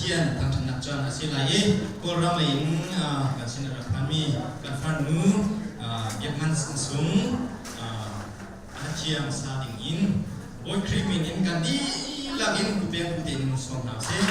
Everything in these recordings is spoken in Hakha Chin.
Pathian thangṭhatnak caan a si lai i Kawlram lei in kan sin a rak phanmi kan farnu Biakman Sung a thiang sa ding in Bawi Khrih min in kan dihlak in pupeng pu tein sawm hna usih.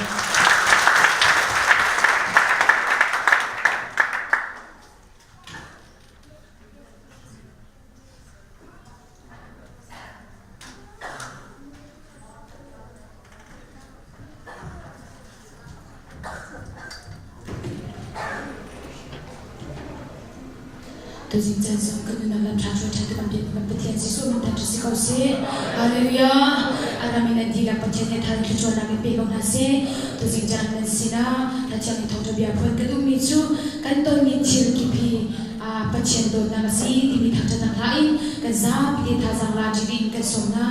Tuzing caan zong kan nunnak lam ṭha hruai ṭhan tu kan biakmi kan Pathian Jesuh min thangṭhat si ko seh. Hallelujah. A ram in an dihlak Pathian nih thar thluachuahnak in pe ko hna seh. Tuzing caan nan sinah Pathian nih thawngṭha bia phuan ka duhmi cu kan tonmi thil kip hi Pathian dawtnak a si timi thangṭhatnak hla in kan zapi te thazaang la ṭi in kan sawm hna.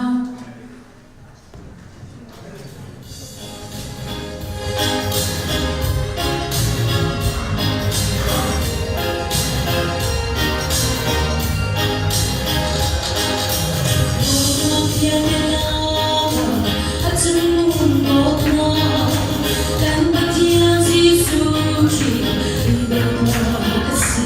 Kan Pathian Jesuh Khrih a si.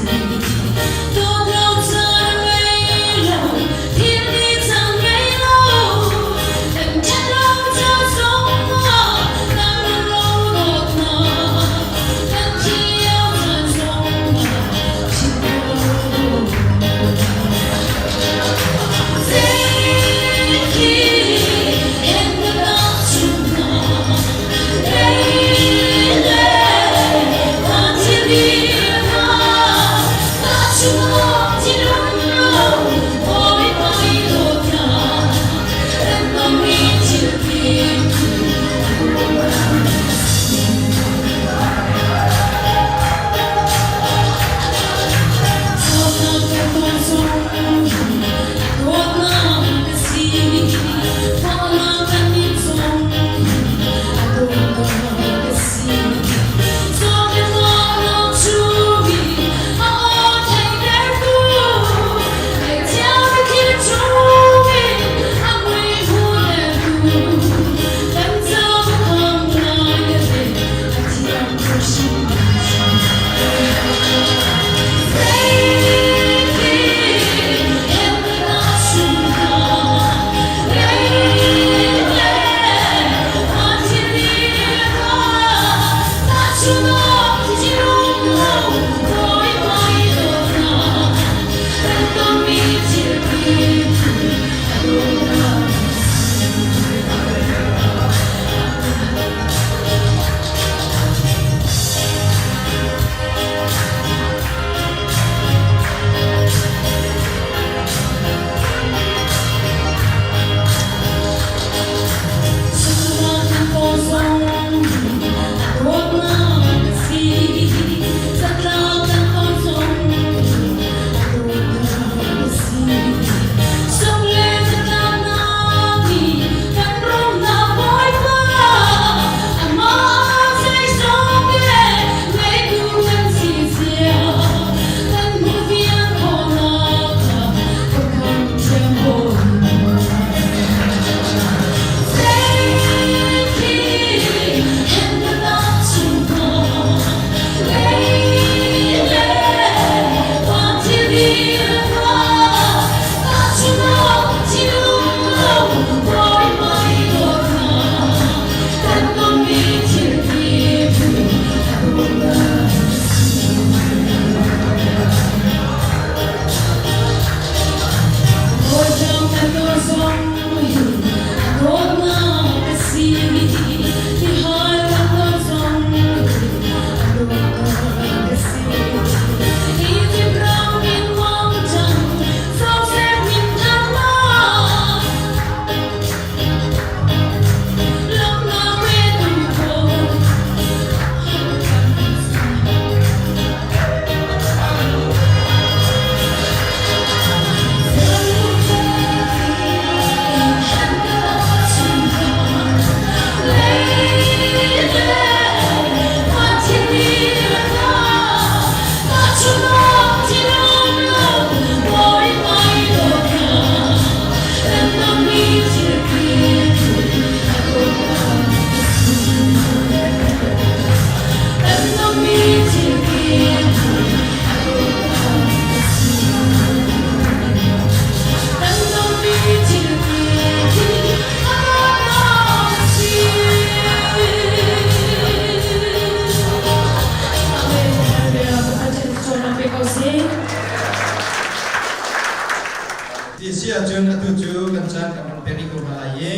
Ti si ahcun atu cu kan caan kan hman pek ko hna lai i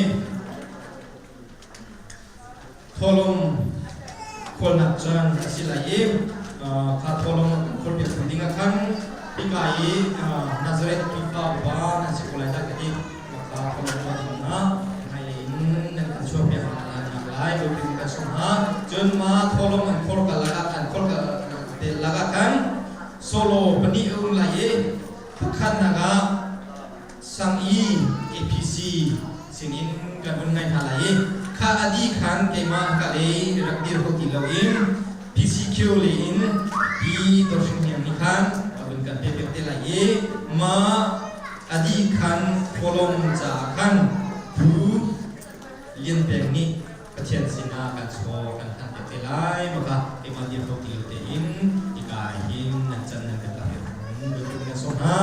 Tholung khualnak caan a si lai i kha tholung khualpiak tu ding ah khan hika i Nazareth Khrihfa upa nan si ko lai dah ka ti. Maka tholung khual ding ah hmailei in nan kan chuahpiak hna lai lungthin kan sung hna. Cun ma tholung an khor kal lakah an khor kal te lakah khan solo pahnih a um lai i phukhannak ah Sang i APC sinin kan hun ngai hna lai i kha adi khan keimah ka lei rak dir kho ti loin PCQ lei in pi Dorhring Hniang nih khan a vun kan pek te lai i ma adi khan khualong caah khan Pu Lian Peng nih Pathian sinah kan chaw kan hlan piak te lai maka keimah dir kho ti lo tein hika hin nan can nan kan lak i kan sawm hna.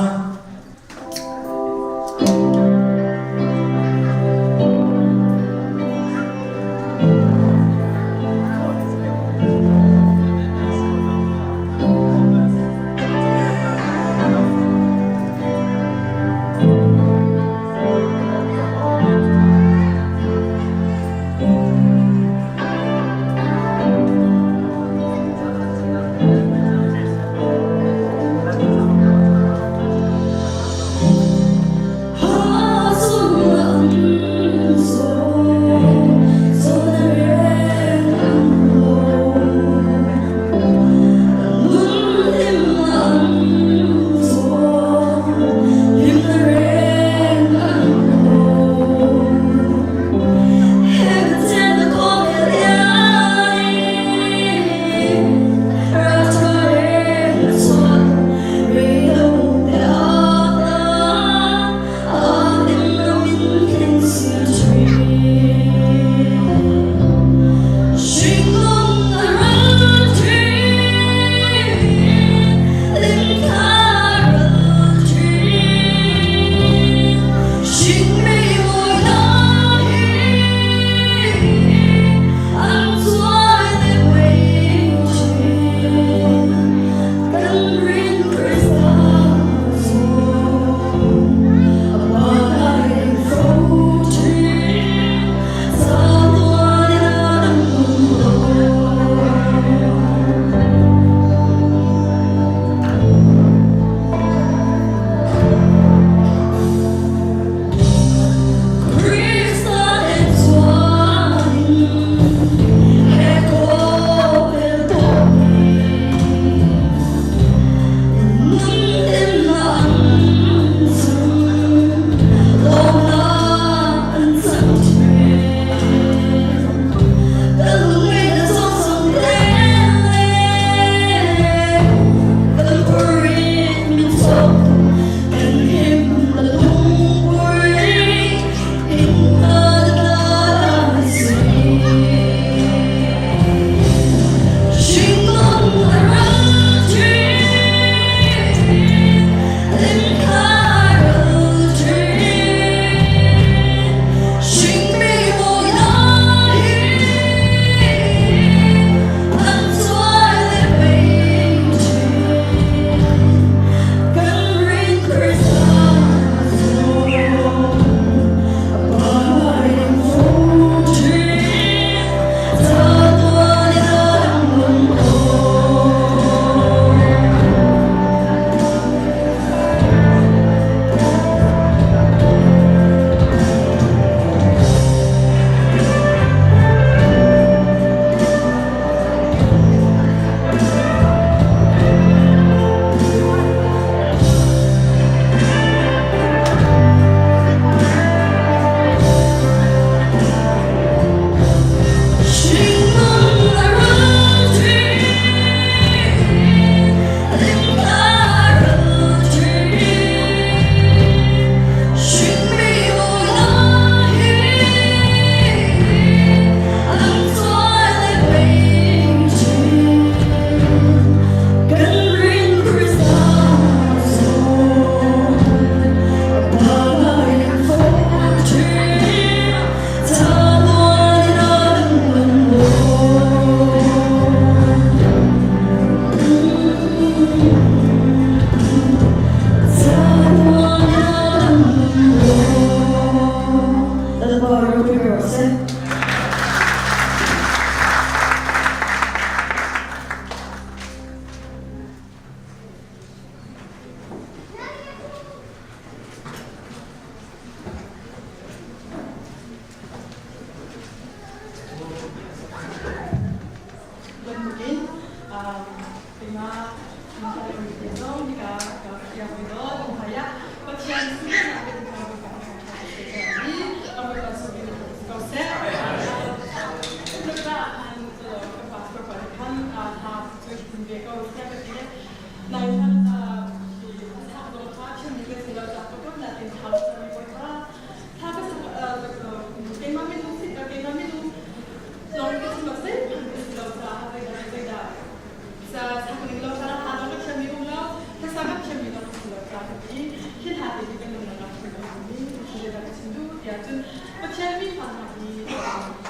Pathian mi fa hna hi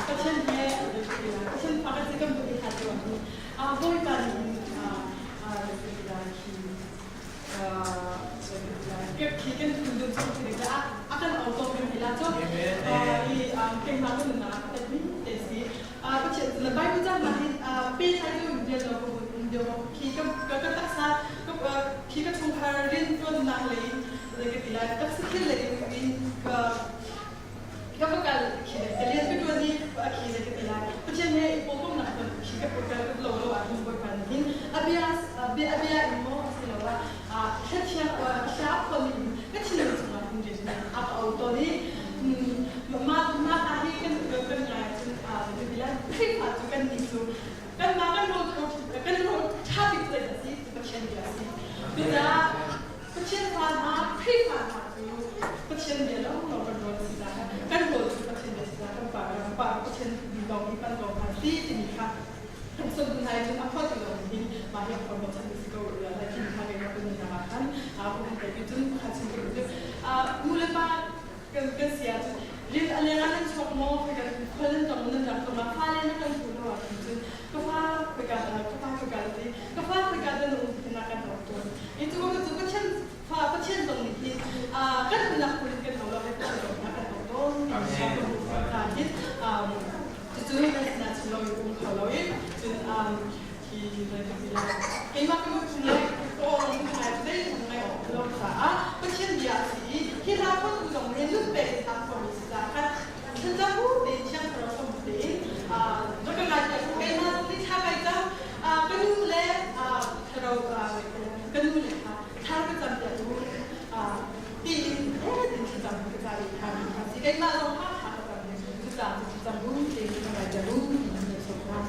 Pathian he Pathian fa kan si kan bu ti hna ti hi Bawipa nih khi khi kan phun chung khi ding a kan au to kan ti la chu i keimah kan nunnak ah ka mi te si Pathian Bible cang ma hi pe thai tu bia lo ko um dio khi ka ka taksa khi ka chungkhar rian tuannak lei ka ti lai taksa thil lei in ka ka va kal khi le ka lian ka tuan i khi le ka ti lai Pathian he i pawlkomnak ton khi ka kal lo lo ah hin Bawipa nih hin a bia bia a bia in maw asiloah thlathiang thla khon in ka thinlung chungah hin rian a ka au tawn i mah mah ta hi kan kan ngai ahcun ka ti lai Khrihfa cu kan nih cu kanmah kan rawl kan rawl ṭha bik cu zeidah si Pathian bia a si cucaah Pathian fa hna Khrihfa hna cu Pathian bia lawnglawng kan rawl a si caah kan rawl cu Pathian bia si caah kan pa kan pa Pathian lawng hi pan ko hna si timi kha kan son hna cun a phawt lo hin mah hi a phawt bochan si ko lai timi kha keimah kan nunnak ah khan ka hun pe cun pakhat sin ka cu nu le pa kan kan si ahcun rian a leng ah nan chuak maw kan khual nan tong nan rak tong ah fale na kan hmu lo ahcun cun ka fa khoika ka fa khoika ti ka fa khoika dan um na kan ro tawn i cu cu Pathian fa Pathian zong nih hin kan umnak hmun in kan ho lo he Pathian zong nih kan ho tawn ti hin cucu kan sinah chim lo in um kho lo i cun hi keimah ka lungthin le ka aw ngai zei ngai awk lo caah Pathian bia a si i hi hla phuahtu zong nih lungpek in aa phuahmi si caah khan thlacam bu tein Thiang Thlarau sawm bu tein rak ka ngai piak keimah zong nih thla kai cam ka nu le thlarau ka nu le kha thla ka cam piak u tiin tin thlacam ka ca i kha si keimah zong kha thla ka cam cucaah thlacam bu tein ka ngai piak u tiin ka sawm hna.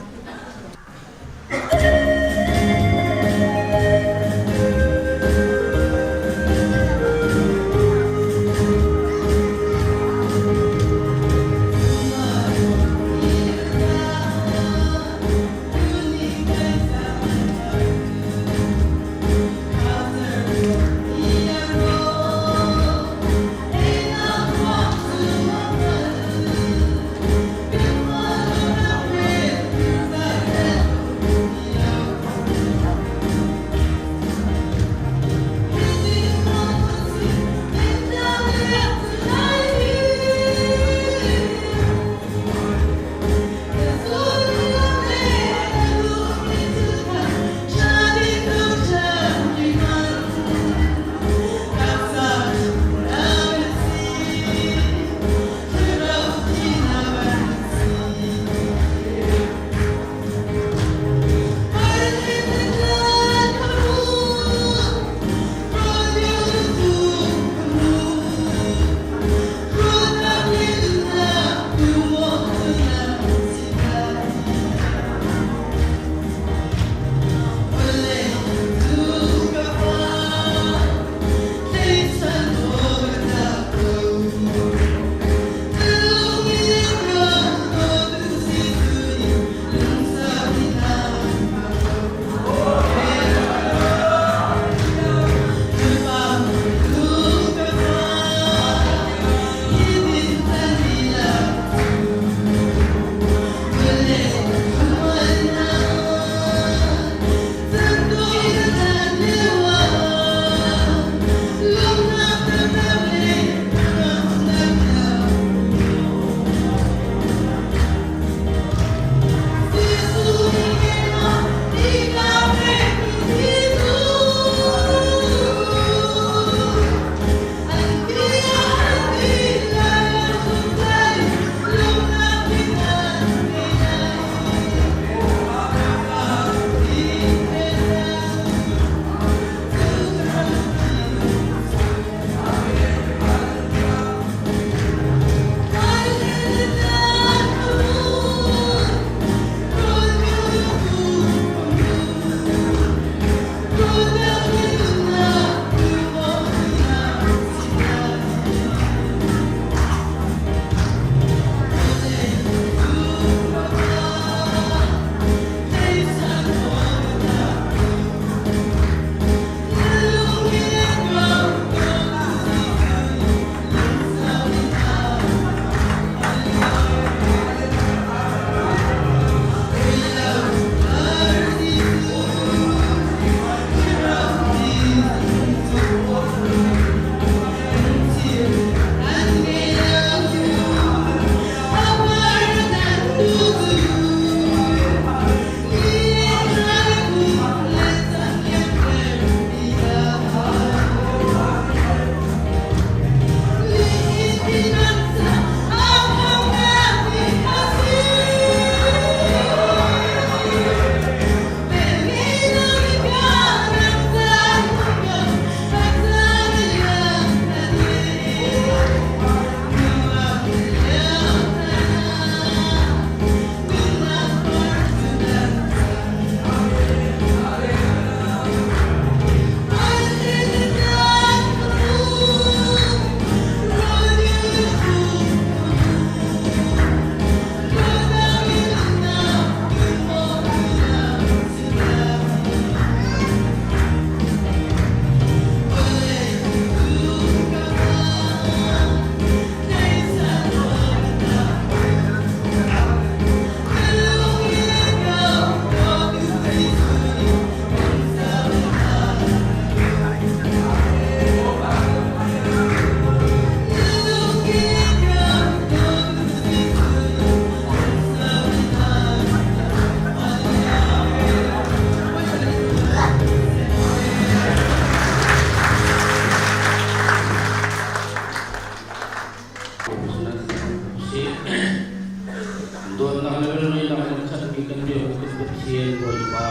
Dawtnak le velngeihnak in khatmi kan biakmi kan Pathian Bawipa,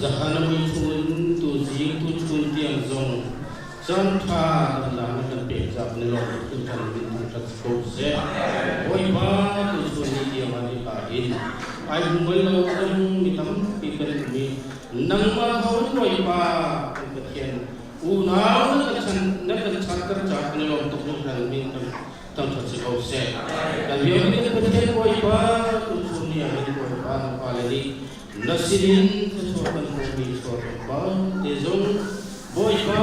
zahan a mui chungin tuzing tuchun tiang zong caan ṭha kan la na kan pek caah kan i lawm tuk kan min thangṭhat si ko seh. Bawipa, tuchun ni tiang ah hika hin ai hmu bal lo zong mi tampi kan um i nangmah thawng in Bawipa kan Pathian unau na kan chan na kan chanter caah kan i lawm tuk hringhran min kan thangṭhat si ko seh. Kan biakmi kan Pathian Bawipa tuchun ni ah hin Bawipa na fale nih na sinin thluachuah kan hmuhmi chaw tlawmpal te zong Bawipa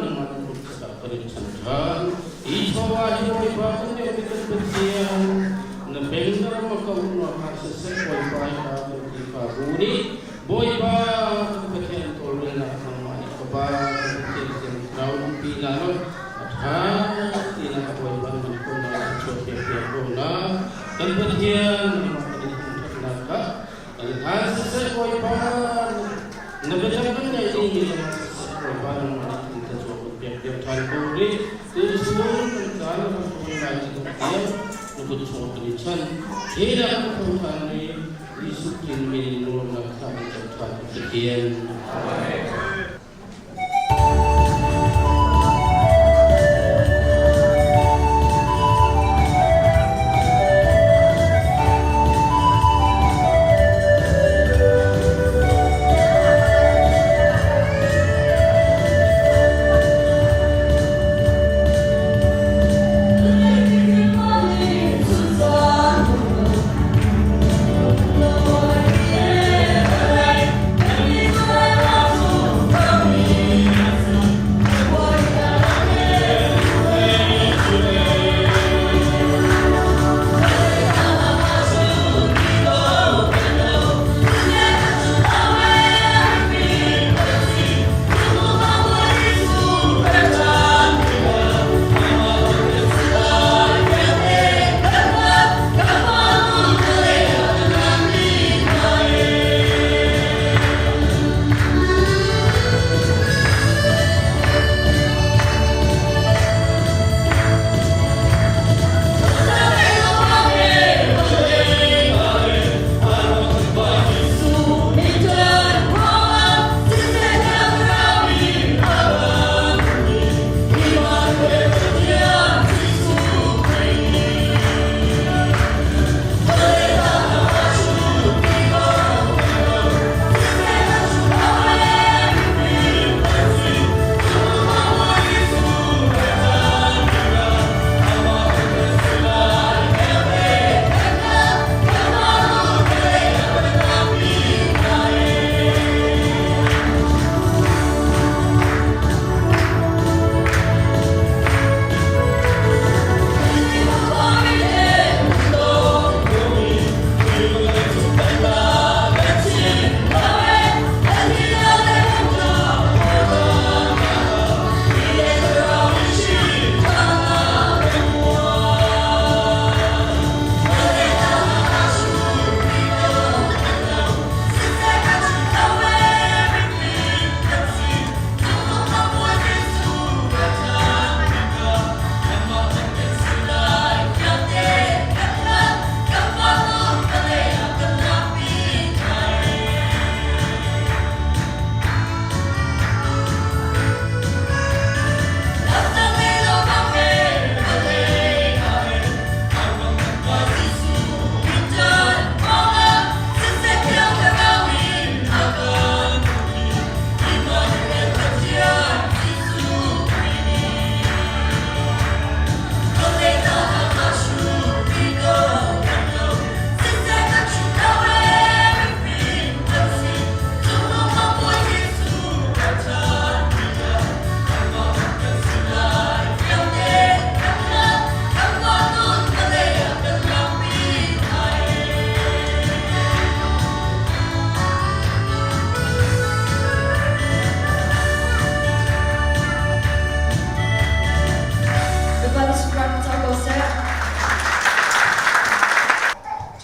nangmah na kut cakah kan in chan ṭhan. Hi chawva hi Bawipa kan biakmi kan Pathian na beng na ram a kauhnak ah siseh Bawipa hika kan Khrihfabu nih Bawipa kan Pathian tawlrelnak nangmah nih Fapa kan Pathian Thiang Thlarau umpi hna law a ṭha tinak Bawipa nan kawlnak ah chuah piak piak ko hna. Kan Pathian nangmah kan in thangṭhatnak kha kan hlan siseh Bawipa na biatak kan ngaih dingmi zongah siseh Bawipa nangmah nih kan thluachuah kan pek piak ṭhan ko rih. Tuchun kan caan kan hmuh lai cu tiang na kut chung kan i chan. Hi dah kan tho ṭhan i Jesuh Khrih min in nuamnak kha kan co ṭhan Pathian. Amen.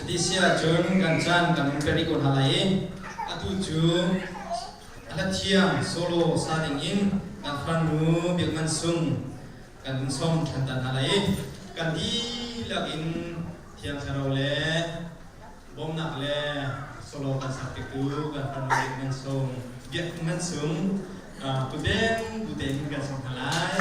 Cuti si ahcun kan caan kan in pe rih ko hna lai i atu cu a hla thiang solo sa ding in kan farnu Biak Man Sung kan vun sawm ṭhan ta hna lai i kan dihlak in. Thiang Thlarau le bawmnak le solo kan sak piaktu kan farnu Biak Ngan Sung Biak Ngan Sung kutbeng bu tein kan sawm hna lai.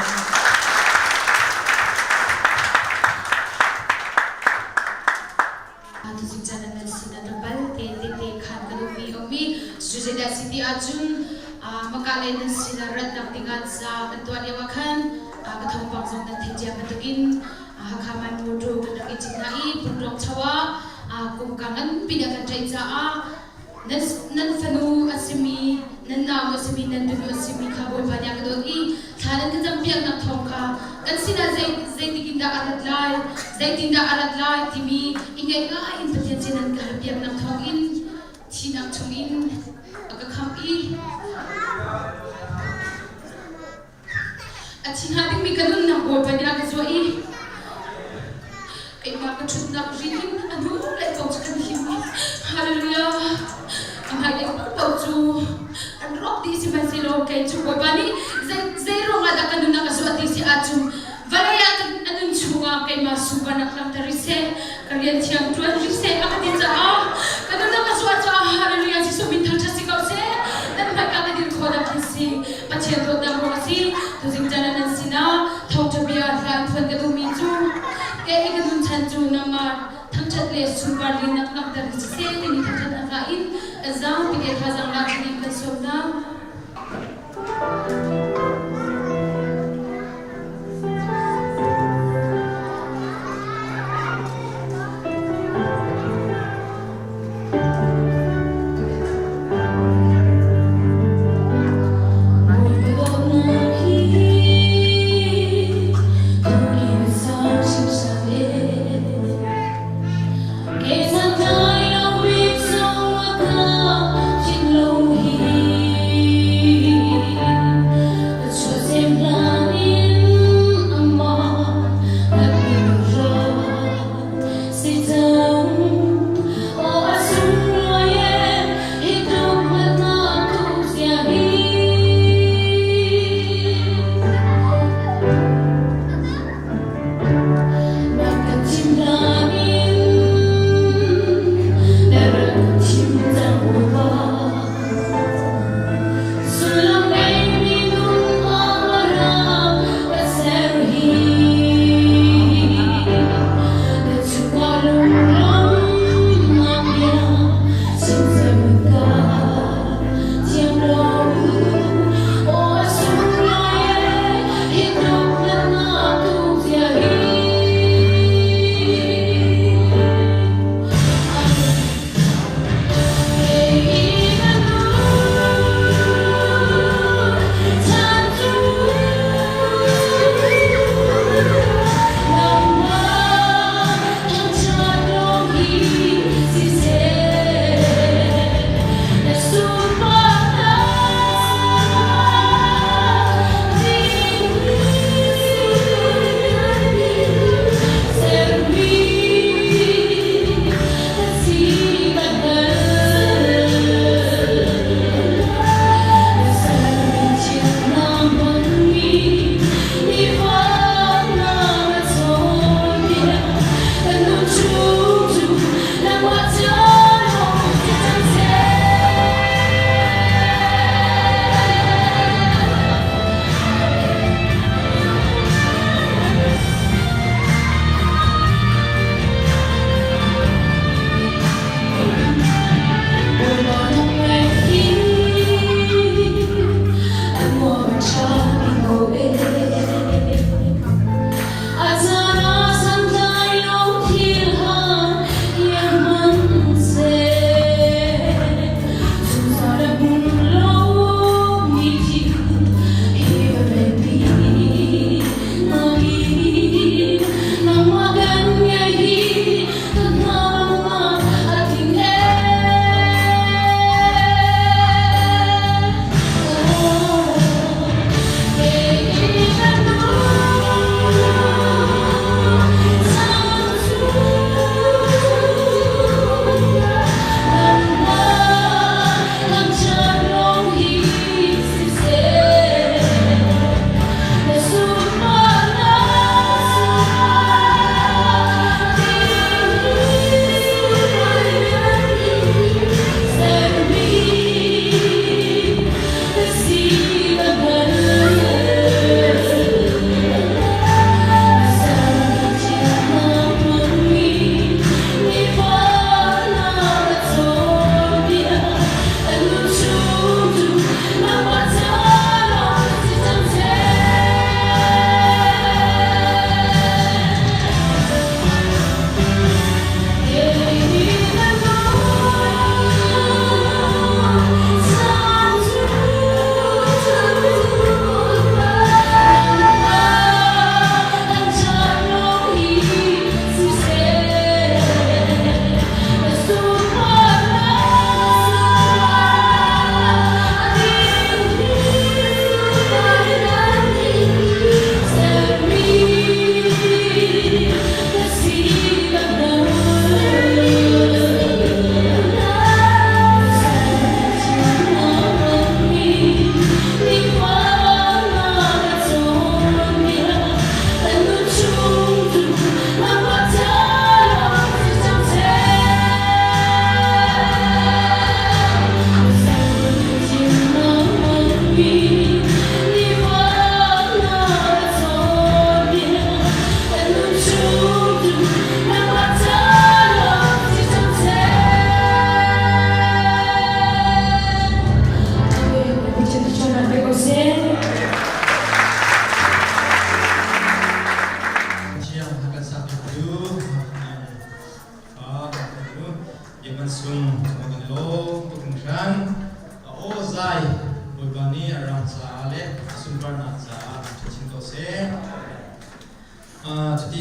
Tuzing caan nan sin a bal te te te khan ka duhmi a um i cuzedah si ti ahcun maka le nan sin ah ratnak dingah ca kan tuah lio ah khan ka thawngpang zong nan theih cia bantukin Hakha Mai Motor kan rak i cit hna i Punglawng cho ah kumka nganpi dah kan ṭaih caah nan nan fanu a simi nan nau a simi nan tunu a simi kha Bawipa nih a ka dawt i thla nan ka campiaknak thawng kha kan sinah zei zeitik in dah a rat lai zeitin dah a rat lai timi i ngaih ngai in Pathian sin nan ka halpiaknak thawng in thihnak chungin a ka khamh i A thi hnga dingmi ka nunnak Bawipa nih a ka zuah i keimah ka ṭhutnak ri in a hnu le ko cu kan him. Hallelujah! A hmailei paohpaoh cu an rawk dih sihmanhsehlaw kei cu Bawipa nih zei zei ruangah dah ka nunnak a zuah ti si ahcun vawlei ah a nun chungah keimah sunparnak langhter rih seh, ka rian thiang ṭuan rih seh a ka ti caah ka nunnak a zuah caah Hallelujah Jesuh min thangṭhat si ko seh. Nan hmaika ka dir khawhnak hin si. Pathian dawtnak ruang a si. Tuzing caan ah nan sinah thawngṭha bia hla in phuan ka duhmi cu kei i ka nun chan cu nangmah thangṭhat le sunpar linak langhter hi siseh timi thangṭhatnak hla in kan zapi te thazaang lak ding kan sawm hna.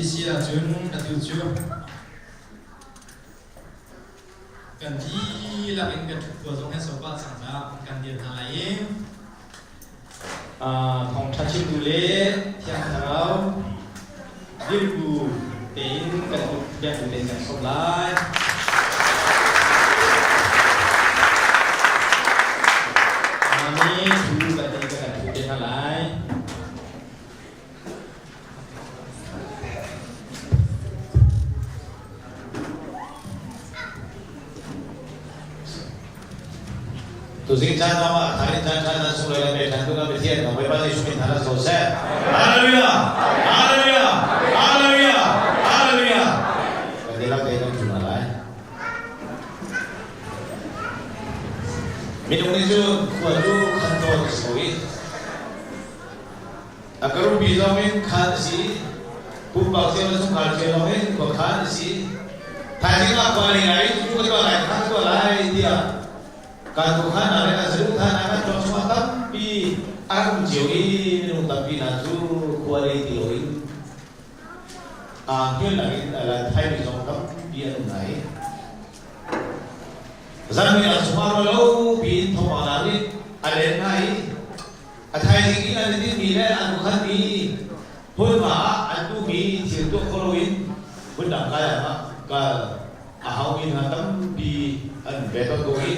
Si ahcun atu cu kan dihlak in kan ṭhut khua zong he sofa cang caah kan dir hna lai i thawngṭha chimtu le Thiang Thlarau dirbu tein kan kut biakbu tein kan sawm lai. Mami thu kan ti kan thu te hna lai. Tuzing caan zong ah thain caan caan nan sung lai pe than tu kan Pathian kan Bawipa Jesuh min than so seh. Hallelujah! Hallelujah! Hallelujah! Hallelujah! Kan dilak te kan chun lai. Minung nih cu khua cu khan tawn a si i A karupi zong in khan a si. Pumpak cio le chungkhar cio zong in khua khan a si. Thaizing ah khua lei ai cu ka tuah lai kha tuah lai tiah kan khuakhan hna le kan saduh hna kan tuak chungah tampi a rak um cio i minung tampi hna cu khua lei ti loin aa hngilnak in a lan thaimi zong tampi an um hna i zanmei ah chungah rualo piin thawngpang hna nih a len hna i A thaizing i an i tinhmi le an khuakhanmi hmunhma ah an duhmi thil tuah kho loin hmundang kai ah kal a haumi hna tampi an ve tawn ko i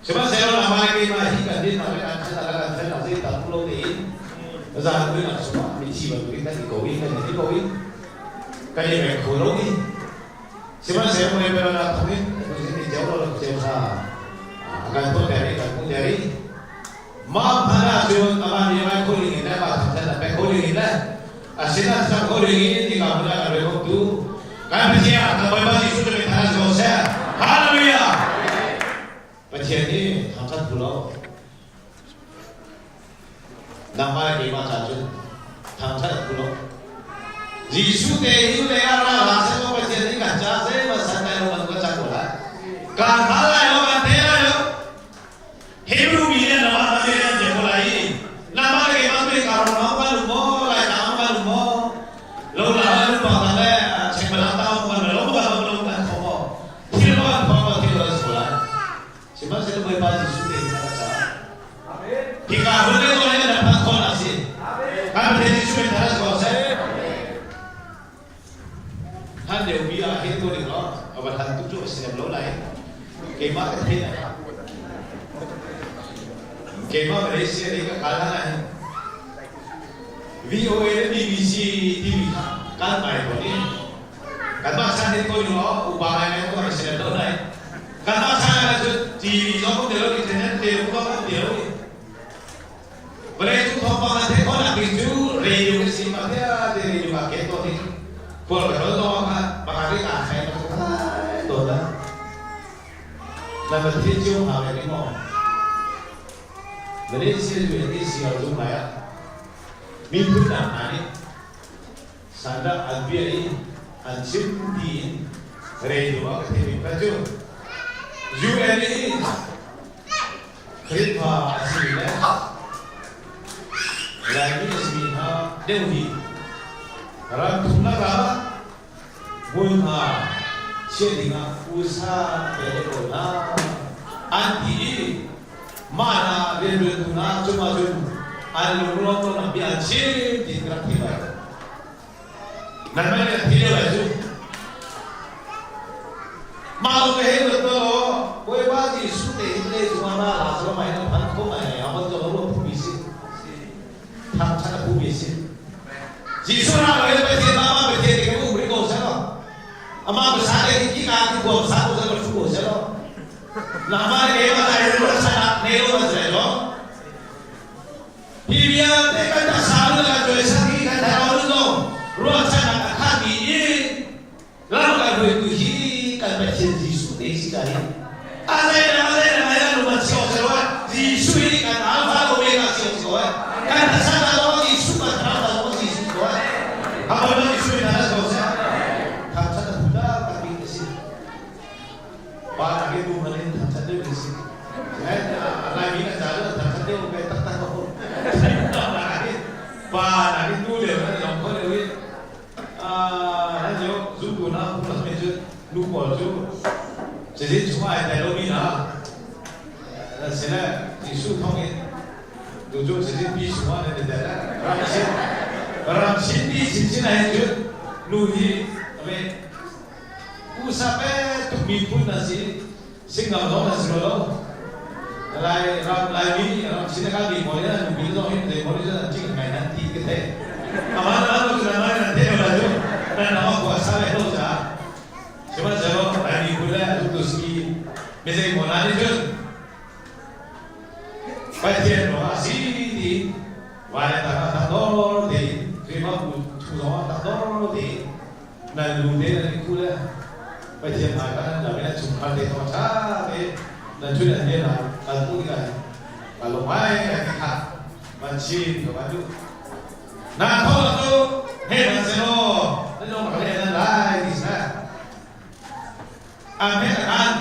sihmanhsehlaw nangmah le keimah hi kan dinnak le kan khan kan felnak zei tam lo tein zan muinak chungah mithi bantukin kan i ko i kan i ko i kan i reng kho lo i sihmanhsehlaw mui pelnak thawngin ni ceu lo ceu kha a kan tuahter i kan hmuhter i Mah hmanh ahcun amah nih ngai kho ding in le mah thangthat a pek kho ding in le a sinah cang kho ding in nika hmun ah kan rel tu kan Pathian kan Bawipa Jesuh cu min thang si ko seh. Hallelujah! Pathian nih thangthat phu lo. Nangmah le keimah ca cun thangthat phu lo. Jesuh te hi le a ra hlah seh law Pathian nih kan ca zeihmanh san lai lo kan kan cang ko lai. Kan hal lai lo kan te lai lo. Hebrew mi nih namah na me an ko lai i namah le keimah tu ka rom ma lu mo lai ta ma lu mo lo la lu pa ta le chek bala ta ma lo ba lo lo kan kho mo thil ma kho ma thil lo so lai sihmanhsehlaw Bawipa Jesuh te na ca hi ka hun le ko le na phan khon a si kan Pathian Jesuh min thara ko seh Han lio bi ah hin ko ding lo a va han tu cu a si lem lo lai keimah ka theih keimah Malaysia lei ka kal hlan ah hin VOA le BBC TV kha kan ngai ko ni kanmah chan hin ko ding lo upa ngai ngai ko si lem lo lai kanmah chan ah cun TV zong um ti lo internet te zong um ti lo Vawlei cung thawngpang an theih khawhnak bik cu radio kan si mah vialte radio ah ken tawn in khual ka ṭol zong ah pakhat in aa khai ma tawn la na van thil cio hna ve ning maw Malaysia cu NDCR zung lai ah miphun dang hna nih sandah an bia i an chim tiin radio ah ka theih mi pakhat cu UN i Khrihfa a simi le Laimi a simi hna deuh hi ram thumnak ram ah hmunhma chiah dingah usa pe le ko hna an ti i mah hna rianṭuantu hna cungah cun an lunglawm lonak bia an chim ti ka rak thei lai. Nan mah nih thi lio lai cu. Mah lung he ruat law Bawipa Jesuh te hin le cungah ra la zo mai na phan kho mai a von zo lo phu mi si. Thang than a phu mi si. Jesuh ra lo le Pathian ma ma Pathian ke um ri ko se lo. Ama ba sa le ki ka ki ko sa ko sa ko thu ko se lo. Na ma le ma lai ro sa na ne lo ma se lo. Hi vialte kan taksa le kan cawisan hi kan thlarau le zong ruahchannak a khatmi in lam kan hruaitu hi kan Pathian Jesuh te si ka hi. A zei na a zei na ngai lung an si awk si lo Jesuh hi kan Alpha le Omega si awk si ko Kan taksa ta zong Jesuh kan thlarau ta zong Jesuh ko A Bawipa Jesuh in hna ko seh. Thangthat a phu ta tak bik a si. Pa nak in nu hmanh in thangthat deuh an si. Laimi kan ca cu thangthat deuh ve taktak ko. Pa nak in nu deuh an lawng kho deuh i. na phunglam in cun nu pawl cu cazin chungah ai tel lomi hna nan si le Jesuh thawngin tu cu cazin pi chungah nan i tel ram sin ram sin pi chinchin ah hin cun nu hi ame usa pe tuk miphun na si Singam zong an si lo. Lai ram Laimi ram sin a kalmi pawl nih an nupi zong hin zei maw nih an cing ngai nan ti ka theih. Aman aman lo cu nan nan theih lo cu nan nama khua sa le lo caah. Sihmanhsehlaw Laimi phun le a tu si mi zei maw na nih cun Pathian ruangah a si ti vai le tak ah tak dor tein Khrihfabu chung zong ah tak dor tein Nan lu te nan i khuh le Pathian hmaika nan lam i nan chungkhar te zong ṭha tein nan ṭhut nan dir ah kan hmuh tikah hin ka lung ngaingai ti kha van chim ka van duh. Na tho lo cu he hmanh sehlaw nan lung rak le nan lai ti seh. An he kan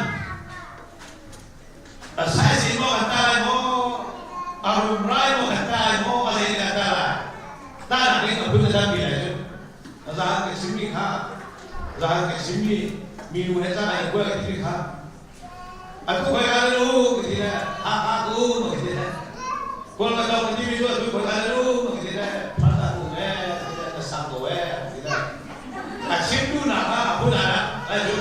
a saisin maw kan ta lai maw a rum rai maw kan ta lai maw a zei kan ta lai ta nak in a phun a tampi lai cu Zahan ka chimmi kha zahan ka chimmi minu he caan ai kual ka timi kha atu khoi ka lu ka ti le ha ha ku ma ka ti le kawl ka dong ka timi cu atu khoi ka lu ma ka ti le phan ta ku me ka ti le na sang ko e ka ti le a chim tu nak ah a phun ah ai cu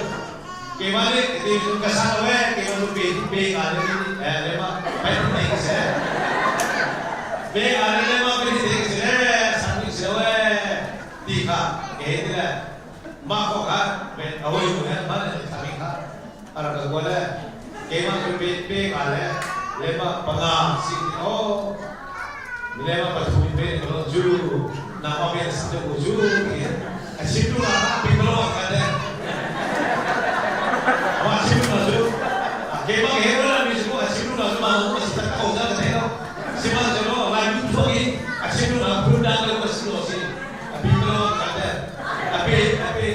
keimah nih ka ti cu ka sang lo e keimah cu pe pe nga le eh le ma pai nei ka se pe nga le le ma pe ni te ka se le sang ni se lo e ti kha ke ti le mah ko kha a hoi nu he man an thami kha a rak ka kuat le keimah cu pe pe nga le le ma panga si ti o le ma pathum pe ko lo ju na ma pe sa te ko ju ti a chim tu na ka pi ko lo ka de ma chim tu na ju keimah ke ko la mi su a chim tu na ju ma ma si ta ko za ka thei lo sihmanhsehlaw lai nu thuang in a chim tu na phun dang le ko si lo si a pi ko lo ka de a pe a pe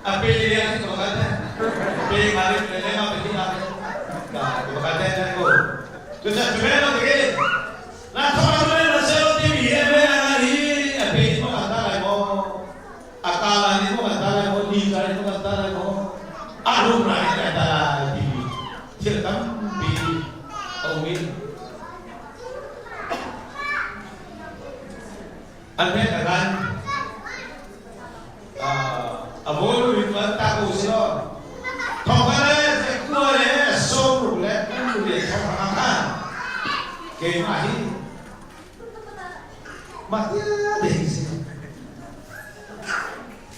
a pe le a ko ka de pe nga le le ma pe ni a ka ko ka de na ko tu sa tu me lo ke na thong na me na se lo ti mi e me a ni a pe ni mo ka ta lai mo a ta la ni mo ka ta lai mo ni ka ni mo ka ta lai mo a rum lai ka ta lai ti mi thil tampi a um i an he ka kan a vawi in van ta ko si lo thong ka le kua le sawm ruk le kan le thong ka khan keimah hi mah tia te hi si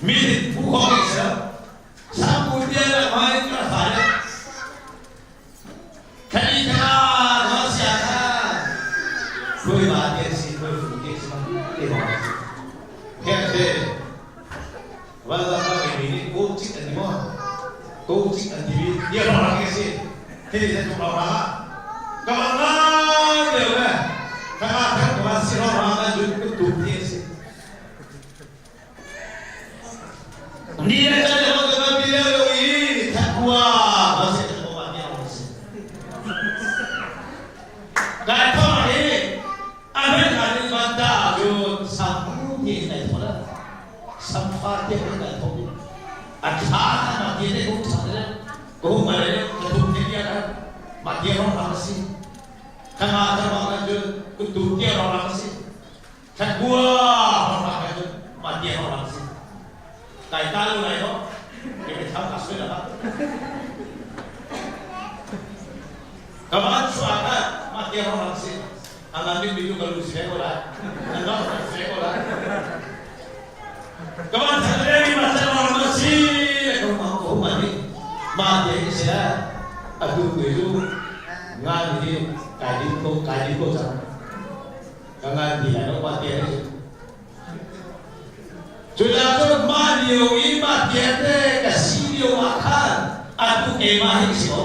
mi phu khong hi si lo Sangpu tia le mai ka fa le Khani kha no sia kha Khui ma te si khui fu te si ma te ma Khe te Van la ka mi ni ko chik an mo ko chik an ti ni ro ra ke si Thế thì sẽ ro ra Ka ma nga đều le Ka nga khat ka ma si ro ra na ju ku tu ti si Ni le chan le ho ka bi le lo i thakua ba se ko ma ni ro si Kai tho hi amen ani ban da ju sam ti nai tho la sam fa te nai tho a tha ma ti ne ko tha le ko ma le ka tu te ya ma ti ro ra si ka ma ta ma ka ju ku tu ti ro ra si Thakua ro ra ka ju ma ti ro ra si kai ta lu lai ho ke me tham ka sui la ba ka ma chua ka ma ti ro ra si ang min mi ka lu se ko lai ang no se ko lai ka ma than le mi ma than ma ma si ko ma ko ma ni ma te se atu tu ju ngan hi kai din ko kai din ko chang ka ngan ti lai lo ma te cu la cu ma lio i ma te te ka si lio ah khan atu ke ma hi si ko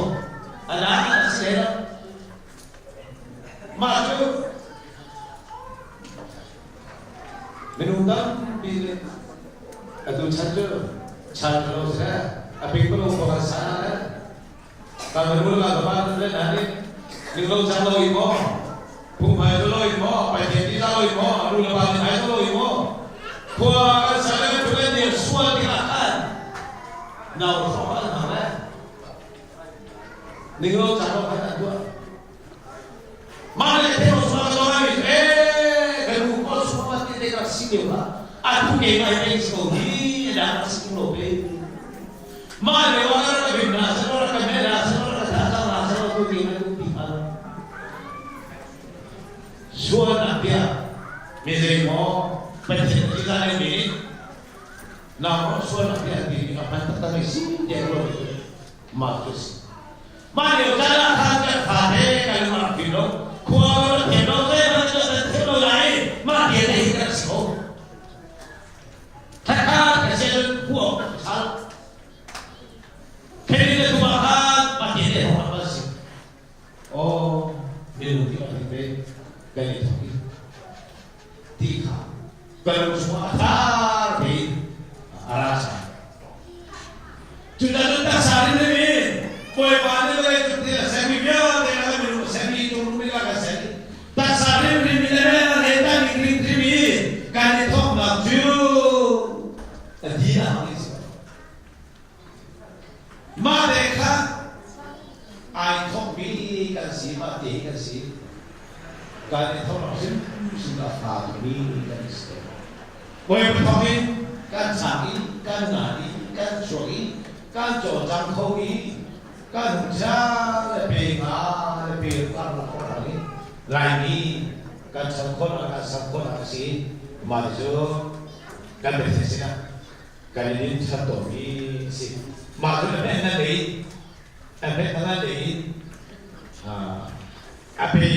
ala si lo Mah cu minung tampi nih atu chan cu chan lo seh a ping ko ko kan sa le kan nu la ka pa le na nih ning lo chan lo i maw phungphai lo i maw paithian ti lo i maw nu le pa nih ai lo i maw khua kan sa le tu le nih sual ding ah khan. Nau hrawk an hmang le ninglo caan ah khan an tuah. Mah le theo sual ka lai mi ee ka nu ko sual ti te ka si lio ah atu keimah hi si ko hi dang si lo pe. Mah le wa ka bin na sa ka me na sa ka tha sa na sa tu ti na tu ti ha. Sual na bia mi zei maw Pathian ti ka le mi Nangmah sualnak hi an timi a hman taktak i si tiah ruah mi mah cu si. Mah lio caan ah khan kan fa he kan lung a rak fim lo. Khua kan rak thiam lo, zeihmanh cu kan thiam lo lai. Mah bia te hi kan rak si ko. Thatha ka si ahcun hmuh awk kan ṭha. Khenni le tum ah khan mah bia te hong rak si. Aw, minung ti a ve kan i thok i ti kha kan lung chungah a thar tein a ra cang. Cuticun taksa nih nih mi Bawipa nih vawlei cung thil a sermi vialte a minung a sermi tung mi a ser i taksa hrimhrim in le rentan in hrimhrim i kan i thawknak cu a di a hang i si. Mah le kha ai thawkmi kan si, mah te hi kan si. Kan i thawknak hrimhrim a fa tukmi kan si. Bawipa thawk in kan sang i kan ngan i kan chuak i kan cawlcang kho i kan hung siang le pe nga le pe kar la khawh hna i Laimi kan chan khawhnak kan sam khawhnak a si. Mah cu kan Pathian sinah kan i din ṭhan tawnmi a si. Mah cu a hmet na lei a hmet na lei in a pe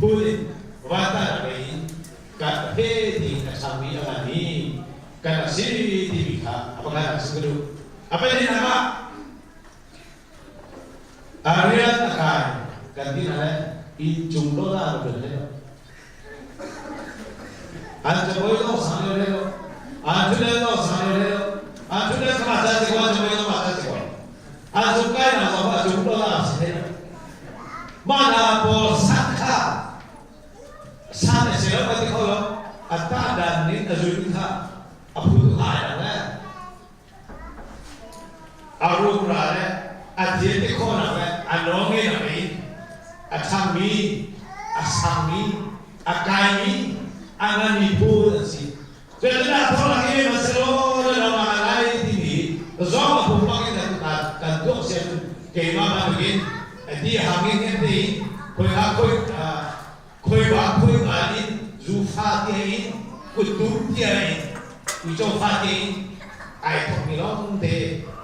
phun in vantan lei in kan phe ti a changmi a nganmi kan a si timi kha a pakhat ah chim ka duh. A pahnihnak ah a rian a kai kan ti hna le inn cung lo dah ka ṭuan hlei lo. An cabuai zong sang lio hlei lo. An ṭhutdan zong sang lio hlei lo. An ṭhutdan kha mah ca si ko, an cabuai zong mah ca si ko. An cung kainak zong a cung lo dah a si hlei lo. Mah hna pawl sak kha san a si lo kan ti kho lo. A tah dan ning a zun kha a phun ai ang le A rumra le a thil ti khawhnak le a nawlngeihnak in a ṭhangmi, a sangmi, a kaimi, a nganmi phun an si. Cucaah thawngnak hi hmanhsehlaw na lo ah lai timi zong a pumpak in kan kan tuak si ahcun keimah bantukin a ti hang in kan ti khoi ha khoi khoi ba khoi ba in zufa tia in kuttum tia in uico fa tia in ai thokmi lawng te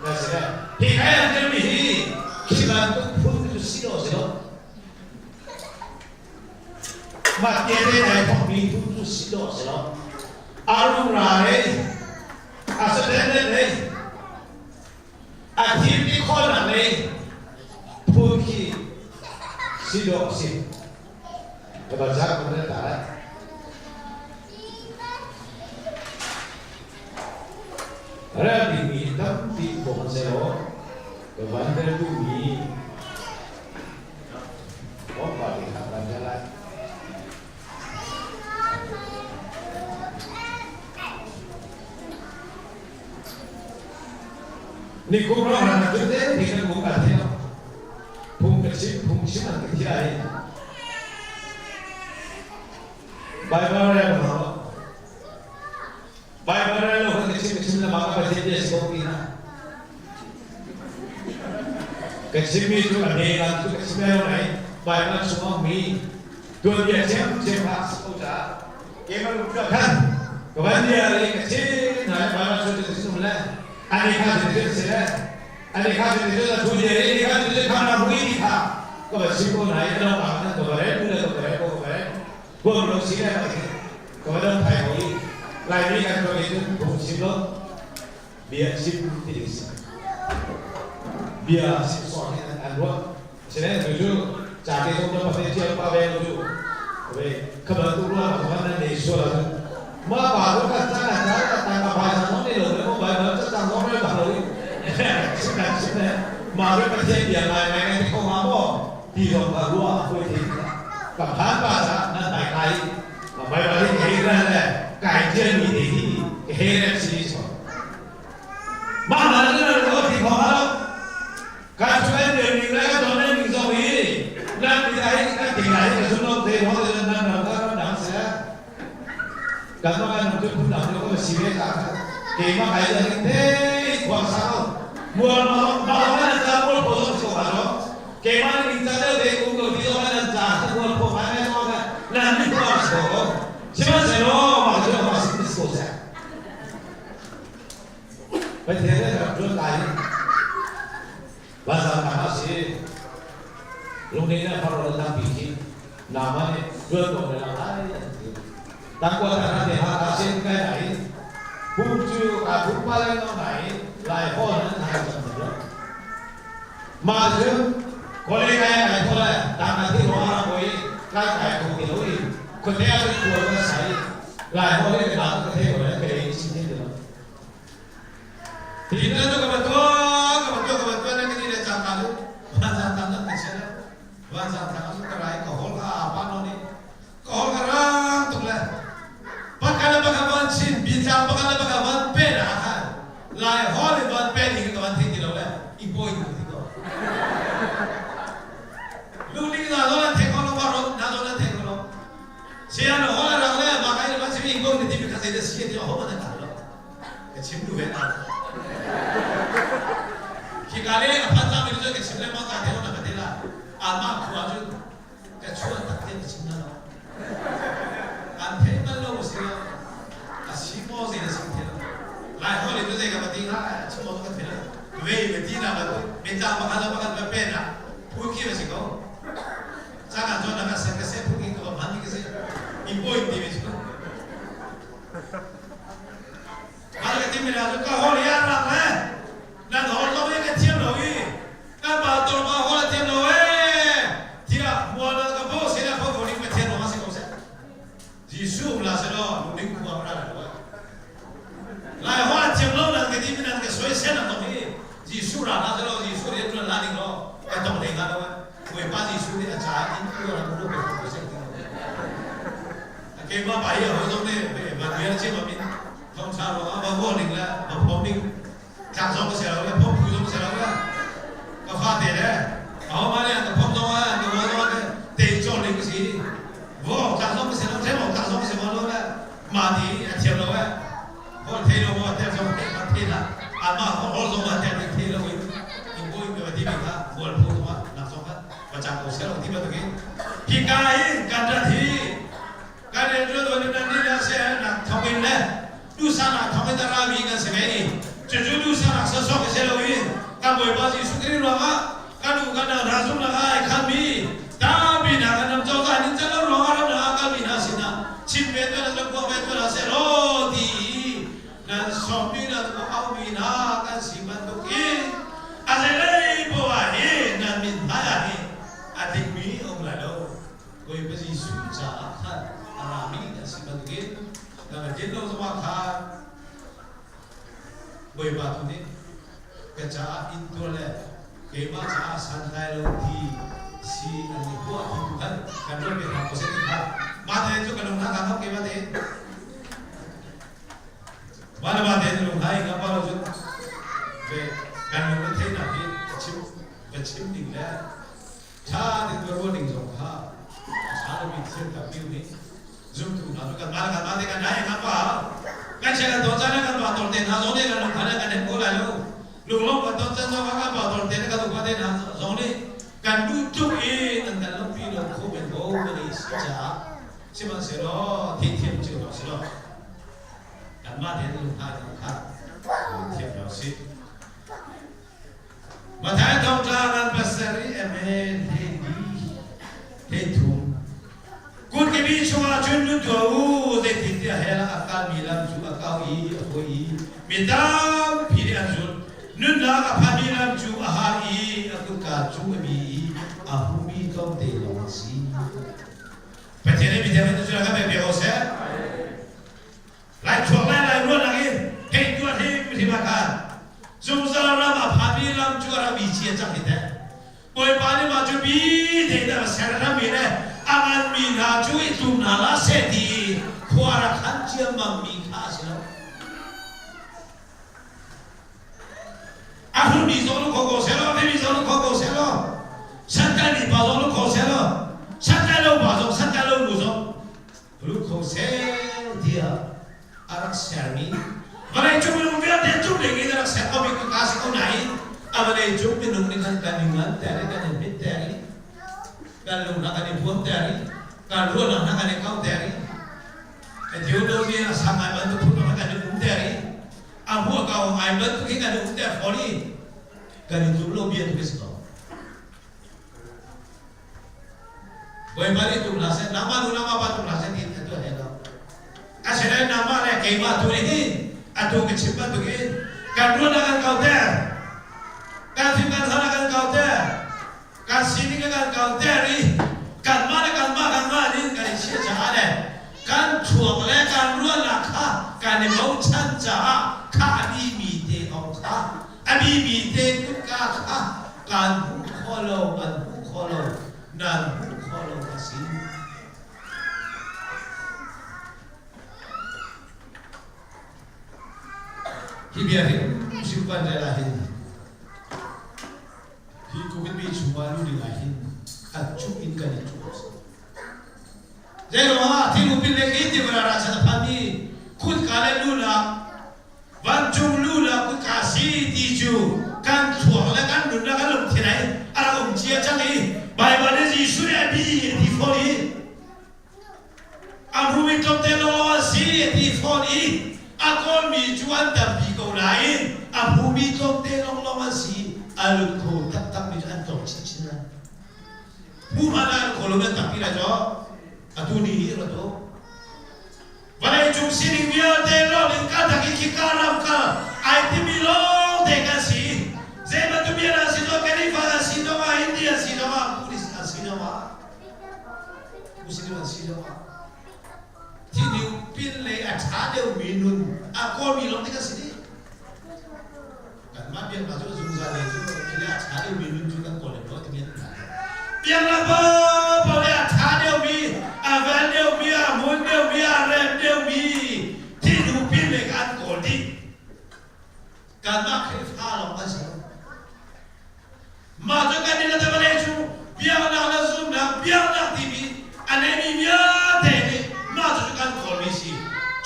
na si le hi kai an ṭialmi hi khi bantuk phun cu si lo si lo mah tia te ai thokmi phun cu si lo si lo a rumra hei a saten hei A thilti khawlnak lei phun khi si dawh a si. Ka baca ka nan ta lai. Rel dingmi tampi bawm sehlaw ka van rel duhmi bawmpa te kha van rel lai. Nikum ram ah cun te ti kan mung kan thiam. Phung ka chim, phung chim an ka thiah i Bible rel ka hau. Bible rel lo kan ka chim ka chim lama ka Pathian bia si ko ti na. Ka chimmi cu a ne kan cu ka chim lai lo nai Bible chungah mi tuanbia cem cem ha si ko caah keimah lung ka khan ka van bia le ka chin hna le Bible chung cu ka le ani kha cu cu si le ani kha cu cu la thu dia ni kha cu cu kha na hui ti kha ka va chim ko na i lo ma khan ka va re ku le ka va re ko ka va re buam lo si le ma ka va dong thai ko i lai mi kan ko ni cu phung chim lo bia chim ti ding si bia sim so hi an ruah Sinain tu cu ca te zong na pate ṭial pa ve cu ve kha bantuk ruang ah khan nan nei sual ahcun mah pa cu kan cang ah cang ah tang ah phaisa zong nei lo le mobile bal cacang zong rel bak lo i chim kan chim le mah cu Pathian bia ngai ngai kan ti kho hnga maw ti zong kha ruah a fawi te ka phan pa caah nan tai kai Bible hi hei ran le kai ṭialmi te hi ka he rem si so. Mah hna cu nan ruah ti kho hnga lo. Kan chuan ning le ka don ning zong hi nan mi ai kan ti lai ka zum lo te ho te nan ram ka ram dang se. Kan ma kan tu phun dang ko si ve ka keimah kai da ning te khua sa ko. Mual ma ma ma nan ta mual pho zong si ko lo. Keimah ning ca deuh te um ko ti zong nan ca ka mual pho ngai ngai ko ka nan mi khua si ko. Sihmanhsehlaw mah cu mah sin si ko seh. Pathian nih rak ṭuan lai Vanzang nak ah si lungnih nih far ro tampi khi nama nih ṭuan ko ne lang lai an ti. Tangkua ta na te ha ka sin kai nai pum cu ka pum pa le no nai lai hol nan thai cang lo. Mah cu kole kai kai thole tang na thi ro ara koi kai kai ko ti lo i khuate a kan kual kan sai lai hol le ka ka thei ko le kai sin ti lo. Tingnan tu ka bantua, ka bantua, ka bantua na kini le cang lu. Van zang tang nak ka le. Van zang tang lu ka rai ka hol ka apa no ni. Ka hol ka rang tuk le. Pakal le pakal van chin, bitlang pakal le pakal van pe na khan. Lai hol in van pe ni ka van thei ti lo le. I poi tu ti ko. Lu ling na zo lan thei ko lo ba ro na zo lan thei ko lo. Sian hol rang le ma kai le ma chim ing ko ni ti mi kha sei da si ti ho ma na ta lo. Ka chim duh ve hna. Hika le a phan cangmi cu ka chim lengmang ka thei na ka ti la. Anmah khua cun ka chuah tak te ka chim na lo. An theih bal lo si lo. A si maw zei na sim the lo. Lai holh in zei ka va ti hnga chim maw ka the lo. Ve ve ti na ba mitlang pakhat le pakhat va pen ah phu khi va si ko. Caan ah cun na ka se ka se phu ki ka va hman ni ka si. I point ti mi cu. Hal ka timi hna cu ka holh hi an rang le nan holh zong hi ka thiam lo i kan pastor pa holh a thiam lo ee tiah mual nan ka pho sin ah pho ko ding Pathian ruang ah si ko seh. Jesuh um la seh law lungding khua ra lo Lai holh a thiam lo nan ka ti mi nan ka soisel nan tong hi Jesuh ra hna seh law Jesuh rian ṭuan hlah ding law ka tong hlei hnga lo eh. Bawipa Jesuh nih a caah in uar a ru ko seh ti Keimah pa hi aho zong nih van chim ah min thongtha ruangah va huah ning le va phom ning tlak zong ka si lo le phom phu zong si lo le ka fate le aho ma nih ka phom zong ah ka huah zong ah te cawr ning ka si vo tlak zong ka si lo them tlak zong ka si lo le ma ti a thiam lo eh hol thei lo mo tel zong te ma the la ama hol zong ma tel thei lo in in boi ka ti mi kha mual phu zong ah nak zong kha va cang ko seh lo ti bantukin hika hin kan rat hi kan rianṭuan tuan nan nih le se nak thawk in le duhsahnak thawk in a rami kan si ve i cucu duhsahnak sawsawh ka si lo i kan Bawipa Jesuh Khrih ruangah kan u kan nau hna zumnak ah ai khanmi tampi hna kan ram cozah nih can lo ruangah ram dang ah kalmi hna sinah chim ve tuan le kuang ve tuan seh law ti i nan sawmmi nan aumi hna kan si bantukin a zeilei poah hi nan min hmai ah hin a dingmi a um lai lo. Bawipa Jesuh caah khan a rami kan si bantukin kan din lo zongah khan Bawipa tu nih ka caah intuar le keimah caah santlai lo ti si an i huah ti tu khan kan ruat ve hna ko seh ti kha mah te cu kan lung hna kha keimah te mah le mah te lung hna i nga pa lo cun ve kan lung kan theihnak hi ka chim ka chim ding le ṭha tein va ruah ding zong kha a ṭha lomi thil tampi um i zumtu hna cu kanmah le kanmah te kan nai kan pa kan chia kan ton caan kan pa tor te hna zong nih kan lungkhan kan hen ko lai lo lunglawm kan ton caan zong kan pa tor te kan upa te hna zong nih kan duh tuk i an kan lawmhpi lo kho men ko kan i si caah sihmanhsehlaw theihthiam cio hna sih law kanmah tein lungkhan kha thiam hna usih. Matthai thawngṭha ngan pasarih amen hei di hei thum. Kutkebi chungah cun lut tuah u, zeitintiah hell ah a kalmi lam cu a kau i a fawi i mi tampi nih an zulh. Nunnak a phanmi lam cu a har i a kutka cu a bi i a hmumi tlawmte lawng an si. Pathian nih mithiang in cu kan pek ko seh. Lai chuak lai lai ruahnak in hei tuah hrimhrim ah khan zungzal ram a phanmi lam cu a rak bi cia cang hi teh. Bawipa nih mah cu bi te in a ser rami le a nganmi hna cu i tlum hna hlah seh ti i khua rak han ciammammi kha a si lo. hmumi zong lu kho ko seh law, a mi zong lu kho ko seh law, santlaimi pa zong lu kho seh law, santlai lo pa zong, santlai lo nu zong lu kho seh tiah a rak sermi vawleicung minung vialte cung ding in a rak ser komi ka si ko nain a vawleicung minung nih khan kan i nganter i kan i hmitter i kan lung hna kan i huamter i kan ruahnak hna kan i kauter i Theodor nih a sang ngai bantuk phun kan i umter i a hmuh kau ngai bantuk hi kan i umter fawn i kan i tlum lo bia tu si ko. Bawipa nih tum hlah seh, nangmah nu nangmah pa tum hlah seh tiin a tuah hlei lo. Asinain nangmah le keimah tu nih hin atu ka chim bantukin kan ruahnak kan kauter, kan fim kan hngalh kan kauter, kan sining kan kauter i kanmah le kanmah kanmah nih kan i chiah caah le kan thluak le kan ruahnak kha kan i bochan caah kha a bimi te ong kha a bimi te kutka kha kan hmuh khawh lo an hmuh khawh lo nan hmuh khawh lo a si. Hi bia hi hrim kan rel ah hin hi covid chungah lu ding ah hin a cuh in kan i cuh. Zeiruangah thil upin le ki ti ra chan a phanmi kutka le lunak vancung lunak kutka si ti cu kan thluak le kan nunnak kan lungthin ai a rak um cia cang i Baibal nih Jesuh nih a bi a ti fawn i a hmumi tlawmte lawng a si a ti fawn i a kawlmi cu an tampi ko nain a hmumi tlawmte lawnglawng an si a lut kho taktakmi cu an tlawm chinchin lai. Hmuhman ah an kawl nan tampi lai caw. Atu ni hi ra tu. Vawlei cung sining vialte lawng in kal tak i khika ram kal ai timi lawng te kan si. Zei bantuk bia dah si zong Kalifa an si zong ah Hindi an si zong ah Buddhist an si zong ah Muslim an si zong ah thiniu pin lei a ṭha deuhmi nun a kawlmi lawng te kan si dih. Kanmah biaknak cu zungzal lei cu thil a ṭha deuhmi nun cu kan kawl lem lo timi an hna. Biaknak paohpaoh le a ṭha deuhmi, a vel deuhmi, a hmun deuhmi, a rem deuhmi thilnu pin lei kha an kawl dih. Kanmah Khrihfa lawng kan si lo. Mah cu kan i le vawlei cu biaknak le zumhnak biaknak timi a neimi vialte nih mah cucu kan kawlmi si.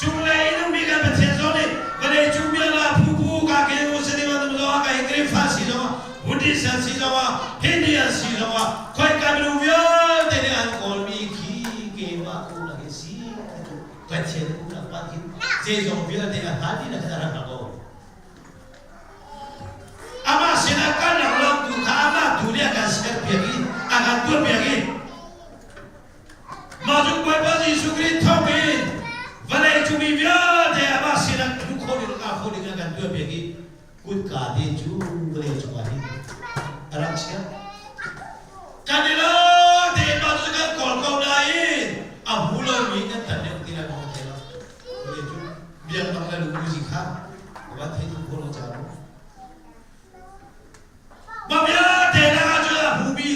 Cunglei in ummi kan Pathian zong nih vawlei cung biaknak phupu ka ke Muslim an um zongah ka hi Khrihfa si zongah Buddhist an si zongah Hindi an si zongah khoika minung vialte nih an kawlmi khi keimah umnak hi si ti cu Pathian umnak hmanh hin zeizong vialte a hmaan dih na khan a rak ko. Amah sinah kan rak lamtu kha amah tu nih a kan serpiak i a kan tuahpiak i mah cu Bawipa Jesuh Khrih thawng in vawlei cung mi vialte amah sinah hmuh khawh ding ka khawh ding a kan tuahpiak i kutka te cu vawlei cungah hin a rak chiah. Kan i lo tein mah cu kan kawl ko nain a hmu lomi kan tam deuh ti lai maw ka thei lo. Vawlei cu biaknak le lungmuzi kha va thei tu khaw lo ca mu. Mah vialte lakah cun a hmumi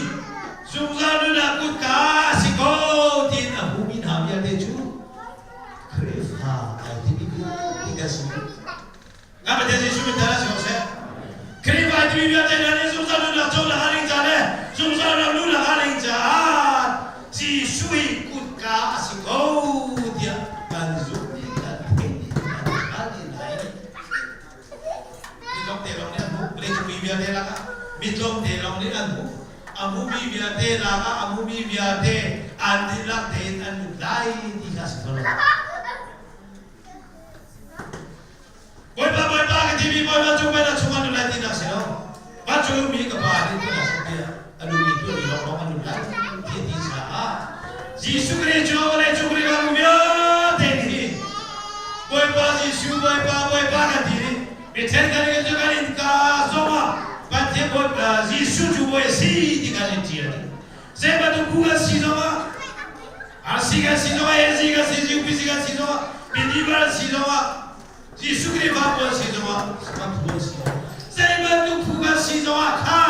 zungzal nunnak kutka a si ko tiin a hmumi hna vialte cu Khrihfa ai timi vialte kan si. Kan Pathian Jesuh min a si ko seh. Khrihfa ai timi vialte hna nih zungzal nunnak conak a ning ca le zungzal ram lunak a ning caah Jesuh hi kutka a si ko tiah kan zumh i kan theih i kan hngalh i lai. Mi tlawmte lawng nih an hmuh. Vawleicung mi vialte lakah mi tlawmte lawng nih an hmuh. A hmumi vialte lakah a hmumi vialte an dihlak tein an lut lai ti kha a si ko lo. Bawipa, Bawipa ka timi Bawipa cu pei na chung an lut lai tinak si lo. Vancung ummi ka Pa nih tuah seh tiah a duhmi tuahmi lawnglawng an lut lai ti a ti caah Jesuh Khrih cu vawlei cung Khrihfabu vialte nih Bawipa Jesuh, Bawipa, Bawipa kan ti i mi ṭhenkhat nih cu kan innka zongah Pathian Bawipa Jesuh cu Bawi a si ti kan in ṭial. Zei bantuk bu kan si zongah RC kan si zongah AZ kan si UPC kan si zongah believer an si zongah Jesuh Khrihfabu an si zongah phu an si zei bantuk phu kan si zongah kha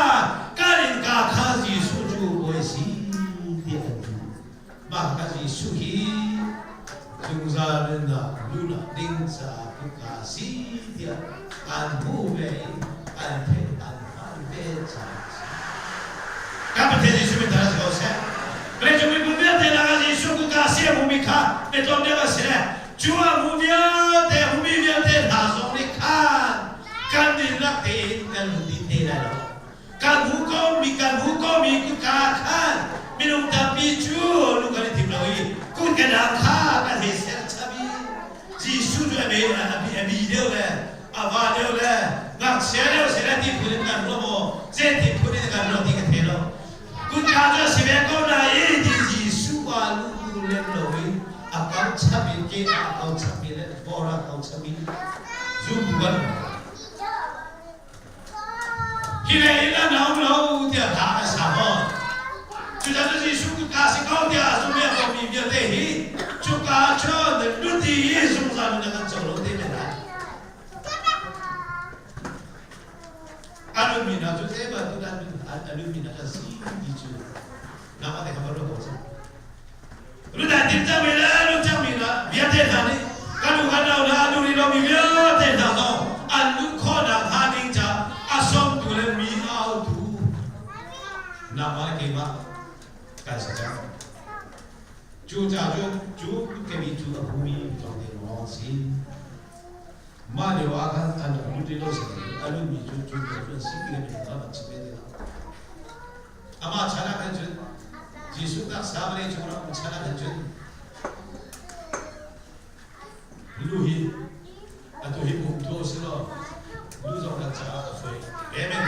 kan innka kha Jesuh cu Bawi si tiah kan ti. Mah kha Jesuh hi zungzal nunnak lunak ding caah kutka si tiah an hmuh ve i an theih an. caah a si. Kan Pathian Jesuh min thar si ko seh. Vawleicung miphun vialte lakah Jesuh kutka a si a hmumi kha biatlawm deuh a si le cu a hmu vialte a hmumi vialte hna zong nih khan kan dihlak tein kan hmu dih te lai lo. Kan hmu komi kan hmu komi kutka khan minung tampi cu lung kan i tim lo i kutka dang kha kan hei ser chap i Jesuh cu a a bi deuh le a va deuh le ngakchia deuh si le ti phun in kan ruah maw zei ti phun in kan ruah ti ka thei lo. Kutka cu a si ve ko nain ti Jesuh pa lu lu lem lo in a kau chap in ke a kau chap mi le bor a kau chap mi zumtu kan Hi le in an um lo tiah hla an sa maw? Cucaah Jesuh kutka si ko tiah a zumh i a komi vialte hi cuka ah cun nan lut i zungzal in a kan co lo te men lai. A nunmi hna cu zei bantuk a nunmi hna kan si ti cu nangmah te kha va ruat ko cang. Rudan tim cangmi le lut cangmi hna vialte hna nih kan u kan nau hna a duh rih lomi vialte hna zong an luh khawhnak hnga ding caah a sawmtu le mi a autu nangmah le keimah kan si cang. Cucaah cu cu kemi cu a hmumi lawngte lawng si. Mah lio ah khan an rak lut rih lo si a lutmi cu cu cu an si ti kan an chim ve te lo. Amah chan ah khan cun Jesuh taksa vawlei cung rak um chan ah khan cun lu hi atu hi um tu si law lu zong kan caah a fawi. Amen.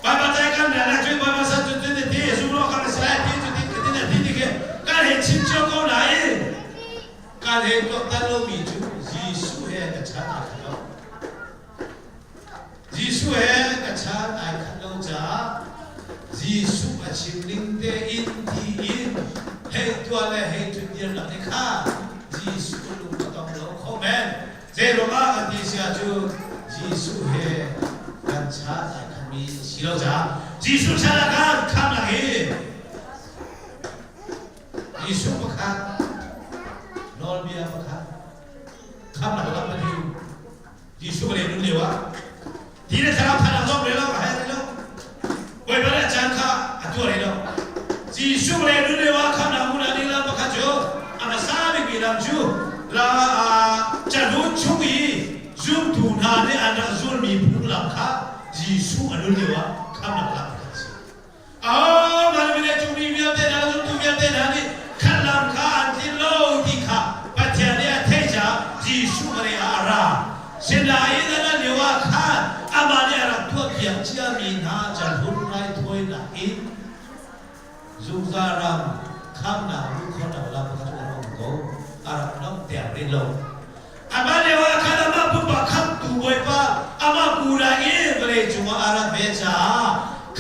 Baibal cai kan rel ah cun Baibal san cun tin ti zum lo kan si lai ti cu tin tin ti ti khi kan hei chim cio ko nain kan hei tuaktan lomi cu Jesuh he ka chan aa khat lo. Jesuh he ka chan ai khat lo caah Jesuh a chim ning tein ti in hei tuah le hei ṭhut dirnak nih kha Jesuh lung a tong lo kho men. Zei ruangah kan ti si ahcun Jesuh he kan chan ai khatmi a si lo caah Jesuh chan ah khan khamnak hi Jesuh pakhat nawlbia pakhat khamnak lam a ding Jesuh le nun lio ah ti le thlarau thanak zong rel lo a hai lo Bawipa le caan kha a tuah rih lo Jesuh le nun lio ah khamnak hmun ah ding lam pakhat cu a hmasa bikmi lam cu la cahlun chung i zumtu hna nih an rak zulmi phunglam kha Jesuh a nun lio ah khamnak lam pakhat a si. Aho vawlei mi vialte hna zumtu vialte hna nih khat lam kha an tlin lo ti kha Pathian nih a theih caah Jesuh vawlei ah a ra. Sinain a rat lio ah khan amah nih a rak tuahpiak ciami hna jalhun raithawinak in zungzal ram khamnak luhkhawhnak lam kha cu a rak um ko, a rak donghter rih lo. Amah lio ah khan amah pumpak khamhtu Bawipa amah kulai in vawlei cungah a rat ve caah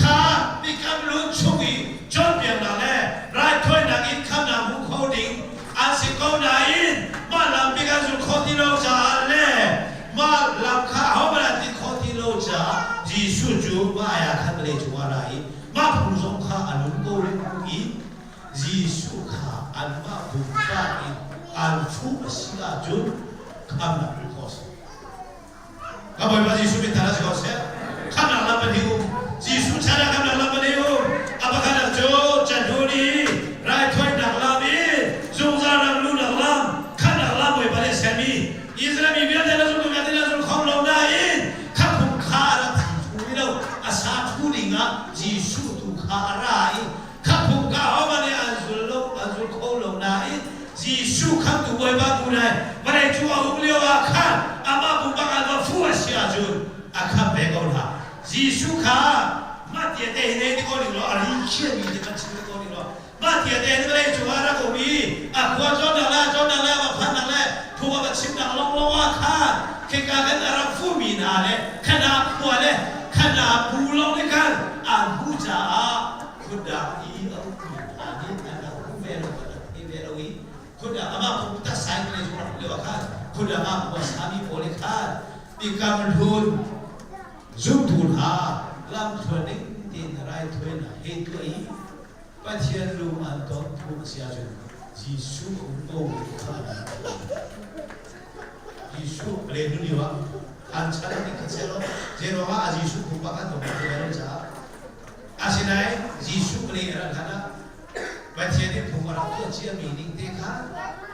kha mikam lun chung i cawnpiaknak le raithawinak in khamnak hmu kho ding an si ko nain mah lam bik an zul khawh ti lo caah le mah lam kha ahohmanh an ti khawh ti lo caah Jesuh cu mah ai ah khan vawlei cungah a ra i mah phung zong kha a nung ko rih i Jesuh kha anmah pumpak in an fuh a si ahcun khamnak hmuh khawh a si. Ka Bawipa Jesuh min thar si ko seh. Khamnak lam pahnih um. Jesuh chan ah khamnak lam pahnih um. A pakhat cu chanhun i raithawinak lam i zungzal ram luhnak lam khamnak lam Bawipa nih a sermi Israel mi vialte na zumtu vialte na zul kho lo nain khamhung kha a rak thu lo a sa thu ding ah Jesuh tu kha a ra i Khamhung ka hohmanh nih an zul lo, an zul kho lo nain Jesuh khamtu Bawipa tu le vawlei cung a um lio ah khan amah pumpak an va fuh a si ahcun a khamh ve ko hna. Jesuh kha mah tia te hin ei ti ko ning law a ri khiami te kan chim ti ko ning law mah tia te hin vawlei cung ah rak um i a khua cawnnak le a cawnnak le a va phannak le phung a va chimnak lawnglawng ah khan khika kan a rak fuhmi hna le khana khua le khana bu lawng nih khan an hmuh caah Phundang i a ummi hna nih an rak hmu ve lo, an rak thei ve lo i phundang amah pum taksa in vawlei cung rak um lio ah khan phundang ah khua sami pawl nih khan mikam hlun zumtu hna lamthluan ning tein raithawinak hei tuah i Pathian lung an ton phung a si ahcun Jesuh a um ko ti kha an Jesuh a len lio ah. An chan ning kha selaw zeiruangah a Jesuh pumpak an um ti lo caah. Asinain Jesuh vawlei a rat hlan ah Pathian nih phung a rak tuah ciami ning te kha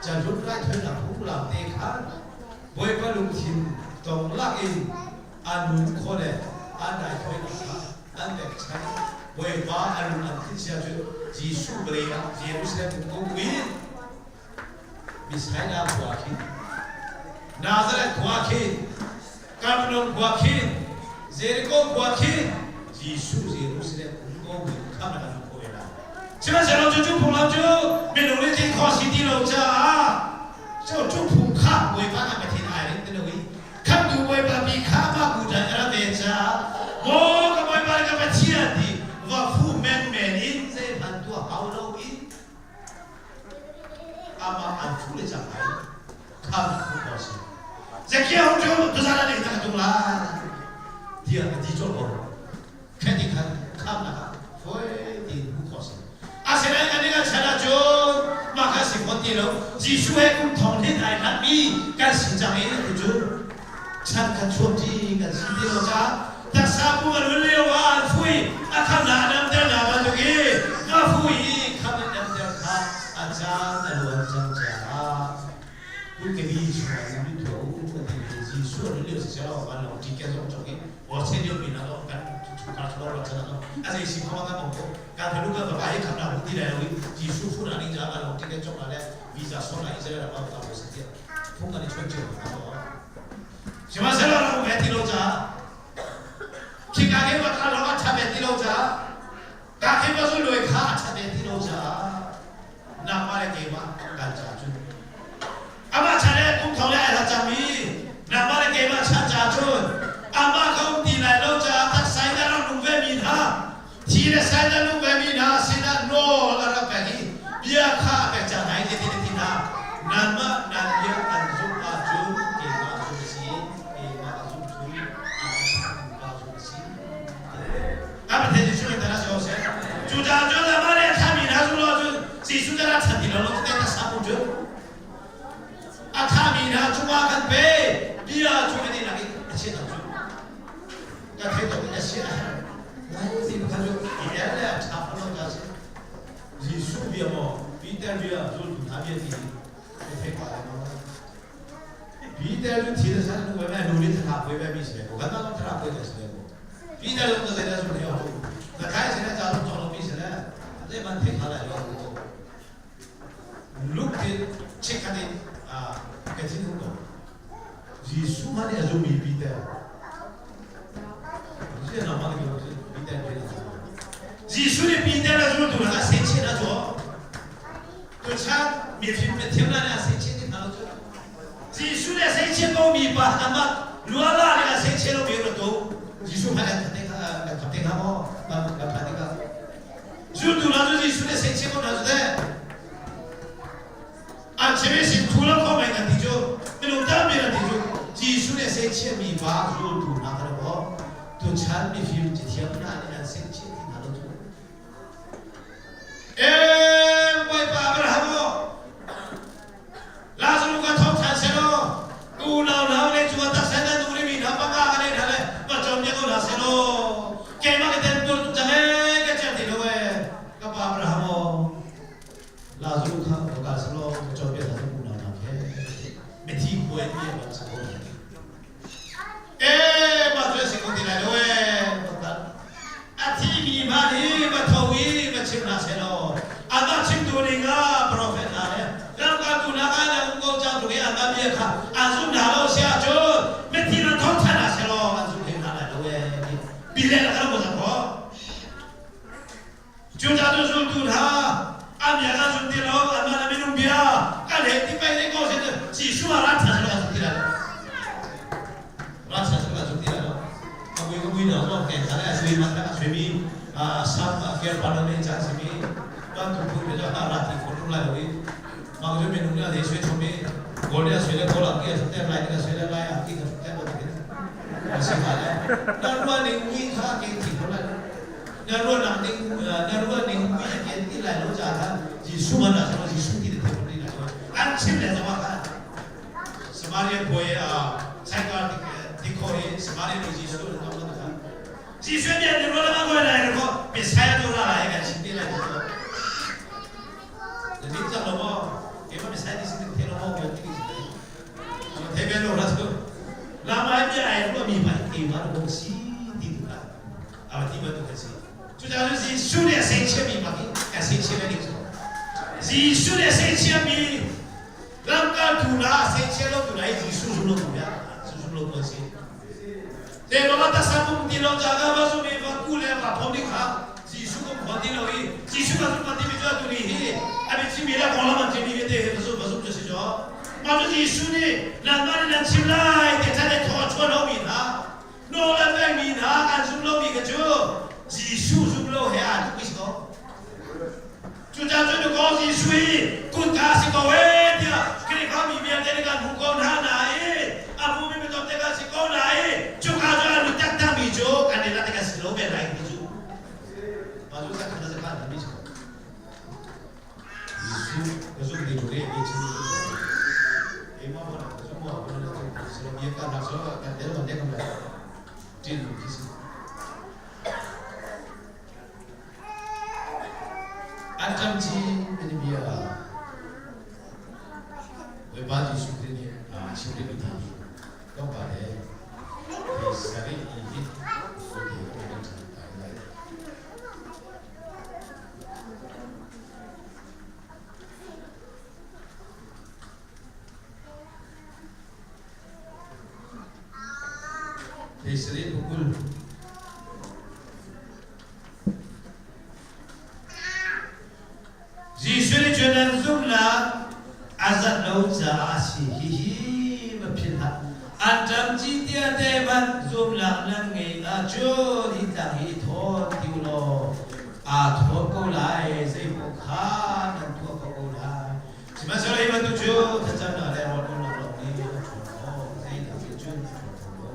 cahlun raithawinak phunglam te kha Bawipa lungthin tong lakin a nun khawh le an raithawinak kha an pekchanh. Bawipa a lung an thin sia cu Jesuh vawlei ah Jerusalem um ko buin Bethsaida khua khin, Nazareth khua khin, Kapernaum khua khin, Jericho khua khin Jesuh Jerusalem um ko buin khamh an um khawh ve lai. Sihmanhsehlaw cucu phunglam cu minung nih tlinh khawh si ti lo caah cu cu phung kha Bawipa nih Pathian ai rinh ti lo i khamhtu Bawipa pi kha amah kutan a ra ve caah maw ka Bawipa le ka Pathian ti va fuh menmen in zeihmanh tuah hau loin amah an fuh le cang ai khamh fuh ko si. Zakia hung cu tuzan ah na ka tung lai tiah a ti colh ko. Khati khan khamnak ah fawi tein hmuh khawh a si. Asinain kan nih chan ahcun mah kha si fawn ti lo. Jesuh he kum thong hnin ai hlatmi kan si cang i atu cu chan khat chuakṭi kan si ti lo caah taksa pum a nun lio ah an fui a khamnak a namter hna bantuk i a fui i kham an namter kha a caan a luan cang caah Kulkebi chungah in lut tuah u kan ti mi Jesuh a nun lio siseh law vanlawng ticket zong cawk i Australia mi hna zong kan chungkhar chungkhar ruat chan ah a zei si khom ah kan um ko kan fanu kan fapa hi khamnak hmu ti lai lo i Jesuh phun ah ning caah vanlawng ticket cawk la le visa sawk la Israel ram ah ka ko si tiah phung kan i chuan cio hna ko. Sihmanhsehlaw ram um he ti lo caah khika ke va kal lawng ah ṭha ve ti lo caah ka ke va zu luai kha a ṭha ve ti lo caah nangmah le keimah kan ca cun amah chan le kum thong le ai hlat cangmi nangmah le keimah chan ca cun amah ka um ti lai lo caah taksa in a rak nung vemi hna thi le sai na nung vemi hna sinah nawl a rak pek i bia kha a pek cang hna i ti ti hna nanmah nan bia an zumh ahcun keimah zumh a si keimah a zumh cu a pa zumh a si. A Pathian Jesuh in tana si ko seh. Cucaah cun amah le a thlahmi hna zumh lo ahcun Jesuh cu rak chan ti lo lo te ka sa mu cu. A thlahmi hna cungah kan pe bia cu kan i lak i a chiah cu. Ka thei tuk in a sia a herh. Lai ti kha cu i el le a ṭha lo ta si. Jesuh bia maw Peter bia zultu hna bia ti ka thei pa lai maw? Peter cu thil a san nu mai nu nih thla poi mai mi si ko kan ma thla poi si ko Peter zong zei dah sun heo na thai sin cha zong chong lo mi si le zei man thei kha lai lo Luke ti check khat in ka thin hung ko Jesuh man a zumi Peter Jesuh nih Peter a zultu hna a sehchih hna cu tuchan mifim mithiam hna nih a sehchih ti hna lo cu Jesuh nih a sehchih komi pa amah luala nih a sehchih lomi a tu Jesuh hmai kan kan khap te hnga maw kan phan tikah zultu hna cu Jesuh nih a sehchih ko hna cu teh An chim i sin thu lo kho mei kan ti cu minung tampi an ti cu Jesuh nih a sehchiahmi pa zultu hna kha aw tuchan mifim cathiam hna nih an sehchiah ti hna lo cu. Ee Bawipa Abraham aw Lazarus ka thawk ṭhan selaw ka unau hna le cu a taksa in an nung rihmi hna panga ka nei hna le va cawnpiak ko hna selaw keimah ka temtuar tuk cang ee ka ciah ti lo ee ka pa Abraham aw Lazarus kha va kal selaw ka cawnpiak hna cu unau hna khe mithi khua in mi a van sak ko ee mah cu a si ko ti lai lo ee a thimi hma nih va tho i va chim hna selaw amah chimtu ding ah profet hna le lamkaltu hna kha na um ko cang tluk i anmah bia kha an zum hna lo si ahcun mithi nan tho ṭhan hna selaw an zum hlei hna lai lo ee ti le kan rak ko. Cucaah cu zultu hna an bia kan zum ti lo, anmah le minung bia kan he ti pei ding ko si Jesuh ah rat ṭhan kan zum ti lai lo. Rat ṭhan kan zum ti lai lo. Ka mui ka mui na zong ke kha le sui man ka sui mi sam ker pa ne chan si mi kan tu phun me ha rat ti khon lai lo i ma ko minung le sui thom mi gol le sui le gol a ki te lai le sui le lai a ki te ba ti si ha le nan ruah ning mui kha ke ti khon lai Na ruahnak ning na ruah ning mui a kian ti lai lo caah khan Jesuh man ah cun Jesuh ti na thei ti lai lo. An chim le zong ah khan Samaria khuai ah Saikar Ati kho i Samaria mi Jesuh an tong kan kha. Jesuh nih an rual ma ngoi lai ko Messiah tu ra lai kan chim ti lai ti ko. Na ning cang lo maw? Keimah Messiah ti sin the lo maw kan ti si. The ben lo ra tu. Lama bia ai ruah mi pa keimah lo si ti tu ka. Aba ti ba tu ka si. Cucaah Jesuh nih a sehchiami bak hi a sehchia le ding Jesuh nih a sehchiami lamkaltu la a sehchia lo tu la hi Jesuh zum lo tu ya Jesuh zum lo tu an si. Te baba taksa pum ti lo jaga va zum i va ku le va phom ding kha Jesuh kum khon ti lo i Jesuh ka zum kan timi cu atu ni hi a bi chimi le konglam an chimi vialte hi va zum va zum cu si cu. Mah cu Jesuh nih nanmah nih nan chim lai ti chan le thaw a chuah lomi hna Nawl a pekmi hna an zum lomi kha cu Jesuh zum lo he aa tluk si ko. Cucaah cun dakaw Jesuh hi kutka a si ko ee tiah Khrihfami vialte nih kan hmuh ko hna nain a hmumi mitam te kan si ko nain cuka cu a lut taktakmi cu kan i lat kan si lo ve lai ti cu. Mah cu zakhat le zakhat mi si ko. Jesuh ka zumh ti lu re mi chim keimah mo na zum mo ko na zum silo mi ka na so kan tel man de kam la tin lu ki si an cham chi ani bia Bawipa Jesuh Khrih nih a chim rih mi hna dong pa le thei sarih i hi te kan chan tai lai. Thei sarih pukul. Jesuh nih cun an zumhnak a zat lo caah a si. Hihi va philh hlah. An ṭam ci tia te hmanh zumhnak nan ngei ahcun hi tlang hi i thawn ti u law aa thawn ko lai, zeipaoh kha nan tuah kho ko lai. Sihmanhsehlaw hi bantuk cu thlacamnak le rawl ulnak lawng nih a ṭhawn khawh, zeidang nih cun a ṭhawn kho lo.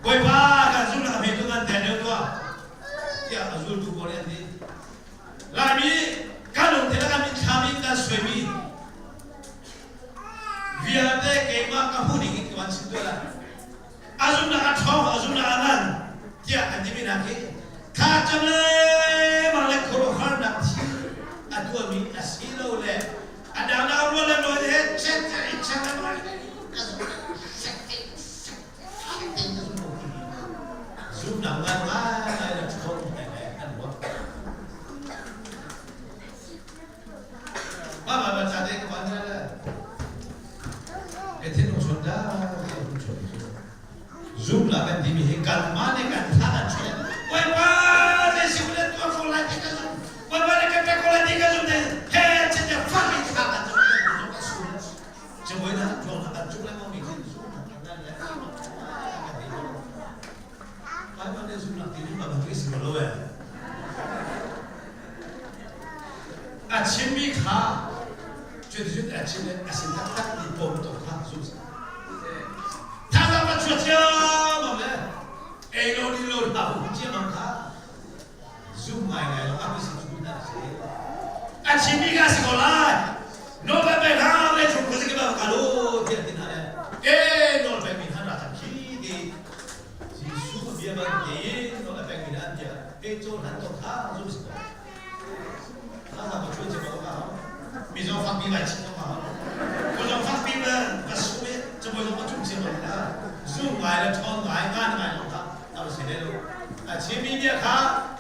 Bawipa kan zumhnak a hme tu kan ten deuh tuah tiah a zultu pawl nih an ti. Laimi kan lungthin le kan mitthlam in kan suaimi vialte keimah ka hmuh ning in ka van chim tuah lai. A zumhnak a ṭhawng, a zumhnak a ngan tiah an timi hna khi thla cam lengmang le khuaruahharnak thil a tuahmi a si lo le a dangdang rual le nawi he chet i chet le zumhnak ngan ngai le ṭhawng ngai an ruah. Mah mah mah ca te ka van le ka thinlung chun da thinlung chun zumnak kan timi hi kanmah nih kan tha kan chuah Bawipa zei si le tuah ko lai ti ka zum Bawipa nih kan pek ko lai ti ka zum te he chin te fak in tha kan zum kan kan sun cabuai na tuang kan cung le mi khi zumnak kan le kan ti Bawipa nih zumnak ti mi ma tu si lo eh A chimmi kha cuticun a chim le a sin taktak ti pom to kha zum si. Thazaang va chuah ciammam le ei lo din lo hna hu ciammam kha zum ngai ngai lo a si cu na si. A chimmi kha si ko lai. Nawl pe pe hna le chung khuzi ke ba ka lo tiah ti hna le e nawl pe mi hna ra cang khi ti Jesuh bia bantukin nawl a pekmi hna an bia pehcawhlan to kha zum si ko. Hna ka chuan cem ka hau. Mi zong fakpi vai chim ka hau. Ko zong fakpi va va sum i cabuai zong ka cum cem ka zum ngai le ṭhawn ngai ngan ngai lawng kha a va si le lo. A chimmi bia kha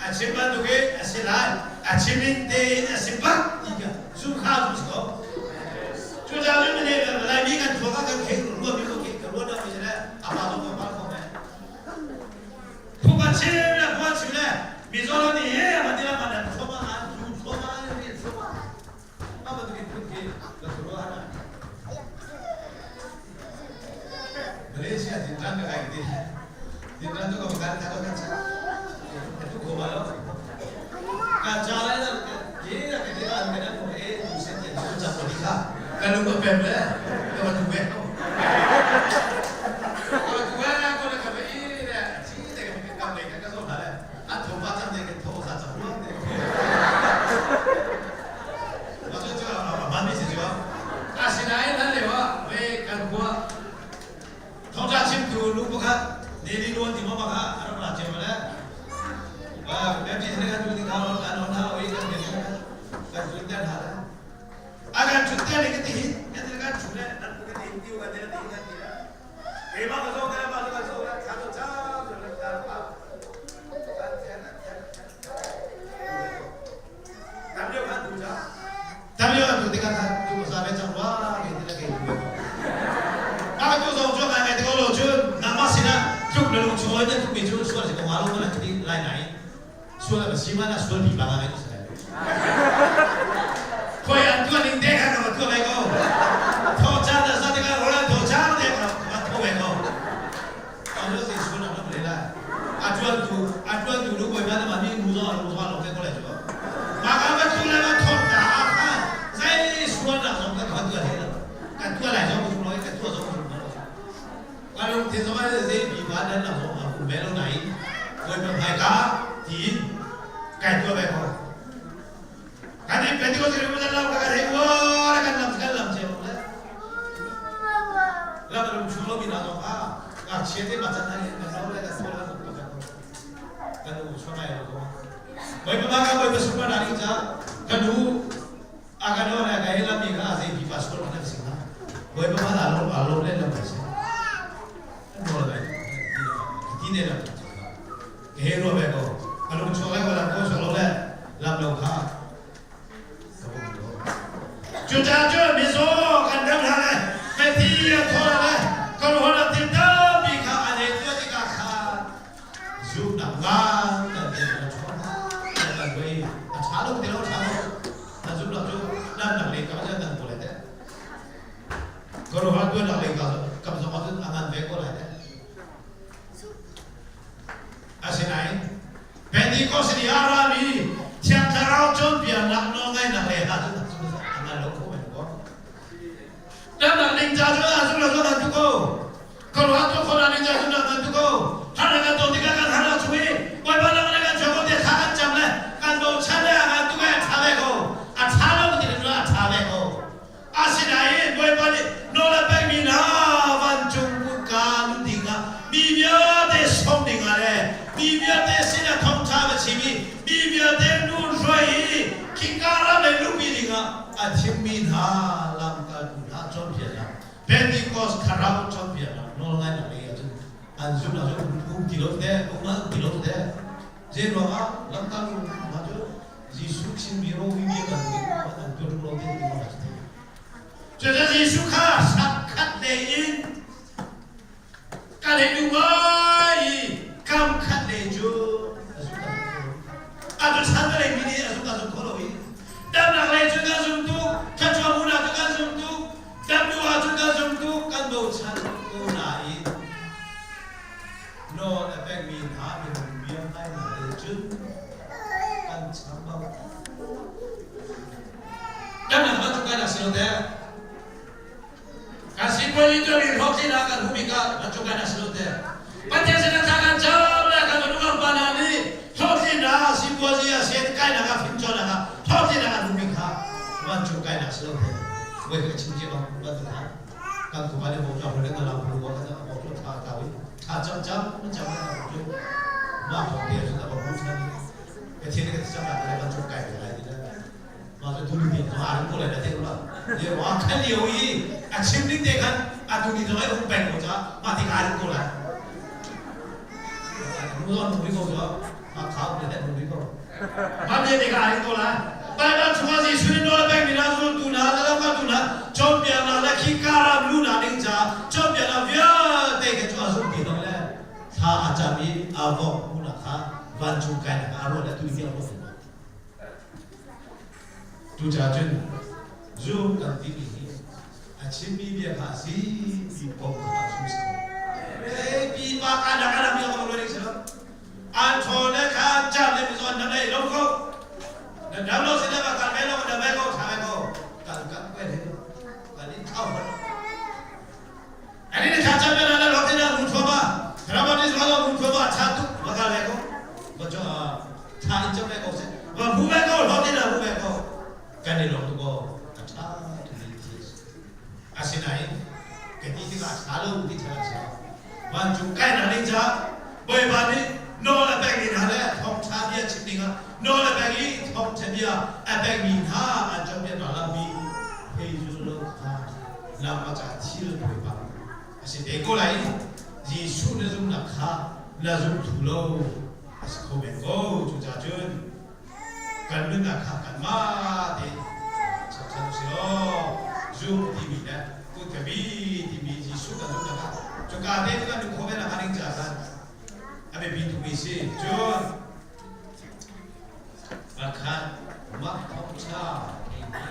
a chim bantukin a si lai. A chimin tein a si bak ti kha zum kha zum si ko. Cucaah cun Laimi kan thluak ah kan kheng ruahmi ko khi ka ruah deuh mi si le a pa zong ka pal kho men. Phung an chim le phung an chim le Mizoram nih he a ti la man thoma an zu thoma an ri thoma ma bantuk in phun khi ka thuro hana Malaysia tin ran ka kai ti tin ran tu ka kan ka kan cha tu ko ba lo ka cha lai la ke la ke ti an kan ko e tu se ti tu cha ko di kha ka lu ka pem le ka ba tu ve ko ka ba tu ve ko le ka ba i le chi te ka ka kam le ka ka zo na le an tho pa chang te ka tho sa cha ruang te ma chu chu a ban mi si chu a sinain han le wa we kan khua tho tukmi cu sual si ko hnga lo mana ka ti lai nain sual a si mana sual pi bang a si lai. Khoi an tuah ning te kha ka va tuah ve ko. Tho caan da sa tikah rawl an tho caan te ka va tho ve ko. Anu si sual nak le la. A tuan tu a tuan tu nu koi ba ma ni nu zo lu zo lo ke ko lai chu. Ma ka va tu le ma thon ta a kha zai sual nak zong ka tuan tuan he lo. Ka tua lai zong ka lo ka tua zong ka lo. Ka lungthin zong ah zei pipa nan lang zong a um ve lo nain Bawipa hmaika tiin kai tuah ve ko. Kan i Pentecost ri kan lam ka hei uar kan lam kan lam cio le. Lam rum chung lo mi na zong ah ngakchia te ma chan han kan lo le kan sual kan tuk kan kan u chuang ai lo ko. Bawipa ma ka Bawipa super na ning cha kan u A kan aw le ka hi lammi kha a zei pipa sual kan si hnga. Bawipa hmanh aa lawm aa lawm lehlam a si. An nawl ngai ti ne lam ka he ruah ve ko. Ka lung chuak lai ko lam ko chuak lo le lam lo kha ka bum ko. Cucaah cun mizaw kan dam hna le methi a thaw le kan hon a til tampi kha an ei tuah tikah khan zumnak ngan kan ti a ṭhawn kan voi a ṭha lo ti lo ṭha lo na zum lo cu nan nak lei ka cu nan ko lai te ka ruah tuan nak lei ka kam zong ah cun a ngan ve ko lai te asinain Pentecost ni a rami Thiang Thlarau cawnpiaknak nawlngaihnak le hna cu a ngan lo kho men ko Damnak ding ca cu a zum lo cu tu ko. Ka ruah tu khona ding ca cu na kan tu ko. Har kan ton tikah kan har chung i Bawipa lang na kan chuak ko te thla kan cam le kan bochan le kan tu a tha ve ko. A tha lo ti le a tha ve ko. Asinain Bawipa nih nawl a pekmi hna vancung kutka lu dingah mi vialte sawm dingah le mi vialte sinah thawngṭha va chim i mi vialte nu hruai i khika ram le luhpi dingah a thimmi hna lamkaltu hna cawnpiaknak Pentecost thlarau cawnpiaknak nawlngaihnak lei ahcun an zumh ahcun um ti lo te um ah ti lo te zei ruangah lamkaltu hna cu Jesuh chimmi rovi bia bantukin an tuah lo te ti ma si Cucu Jesuh kha sakhat lei in ka lei duh ngai i kam khat lei cu a zuk a zuk kho a tu chan ka lei mi nih a zuk a zuk kho lo i damnak lei cu kan zum tuk thluachuah hmuhnak cu kan zum tuk dam duh ah cun kan zum tuk kan bochan ko nain nawl a pekmi hna minung bia ngai le cun kan chambau damnak bantuk kan si lo te Kan sipuazi cu mi hlawhtlinnak kan hmuh bik ah vancung kan si lo te. Pathian sin ah thla kan cam le kan minung pa hna nih hlawhtlinnak sipuazi ah sen kainak ah fimcawnnak ah hlawhtlinnak an hmuh bik kha vancung kainak si lo te. Voi ka chim cia bang bantuk kha kan kuma le mo cu le kan lam hulu kan mo cu tha ta wi tha cam cam cam na cu ma thong te cu ta ba bu chan Pathian ka cam na le vancung kai lai ti Mah cu tuni tiang zong aa ko lai na theih lo. Lio ah khan lio i a chim ding te khan a tuni zong ai um peng ko caah mah tik aa ko lai. Nu zong nu ko zo ma kha um le nu ko. Mah te te aa ko lai. Baibal chungah Jesuh nih nawl a pekmi hna zultu hna, lamkaltu hna, cawnpiaknak le khi karam luhnak ding caah cawnpiaknak vialte kha cu a zumh ti lo le thla a cam i aa vok hmuhnak kha vancung kainak ah a ruah le tu tiang ruah Cucaah cun zum kan timi hi a chimmi bia kha a si ti kong kha a zum si ko. Hey, pa ka dak a dak ko lo si lo. An thaw le kha jam le mizaw na nei lo ko. Na dam lo si le ba kan ve lo na ve ko tha ve ko. Kan kan ko he kan in thau ba. Ani ni tha cham na la lo te na mun tho ba. Ramani zo lo mun tho ba tha tu ba ka le ko. Ba cho tha in cham le ko se. Ba bu ve ko lo te na bu ve ko. Kan i lawm tu ko a tha tu ni ti. Asinain ka ti tikah tha lo ti tha si. Vancung kai na ding ca Bawipa nih nawl a pekmi hna le thawngṭha bia chim dingah nawl a pek i thawngṭha bia a pekmi hna an cawnpiak hna lampi thei zul lo kha nangmah caah thil Bawipa a si te ko lai i Jesuh na zumhnak kha na zum thlu lo a si kho men ko. Cucaah cun kan nunnak kha kanmah tein chapchan usih law zum timi le kutkabi timi Jesuh kan zumhnak ah cuka te cu kan nun khawh ve nakhnga ding caah khan. A biapi tukmi si. Cun pakhat mah thawngṭha theimi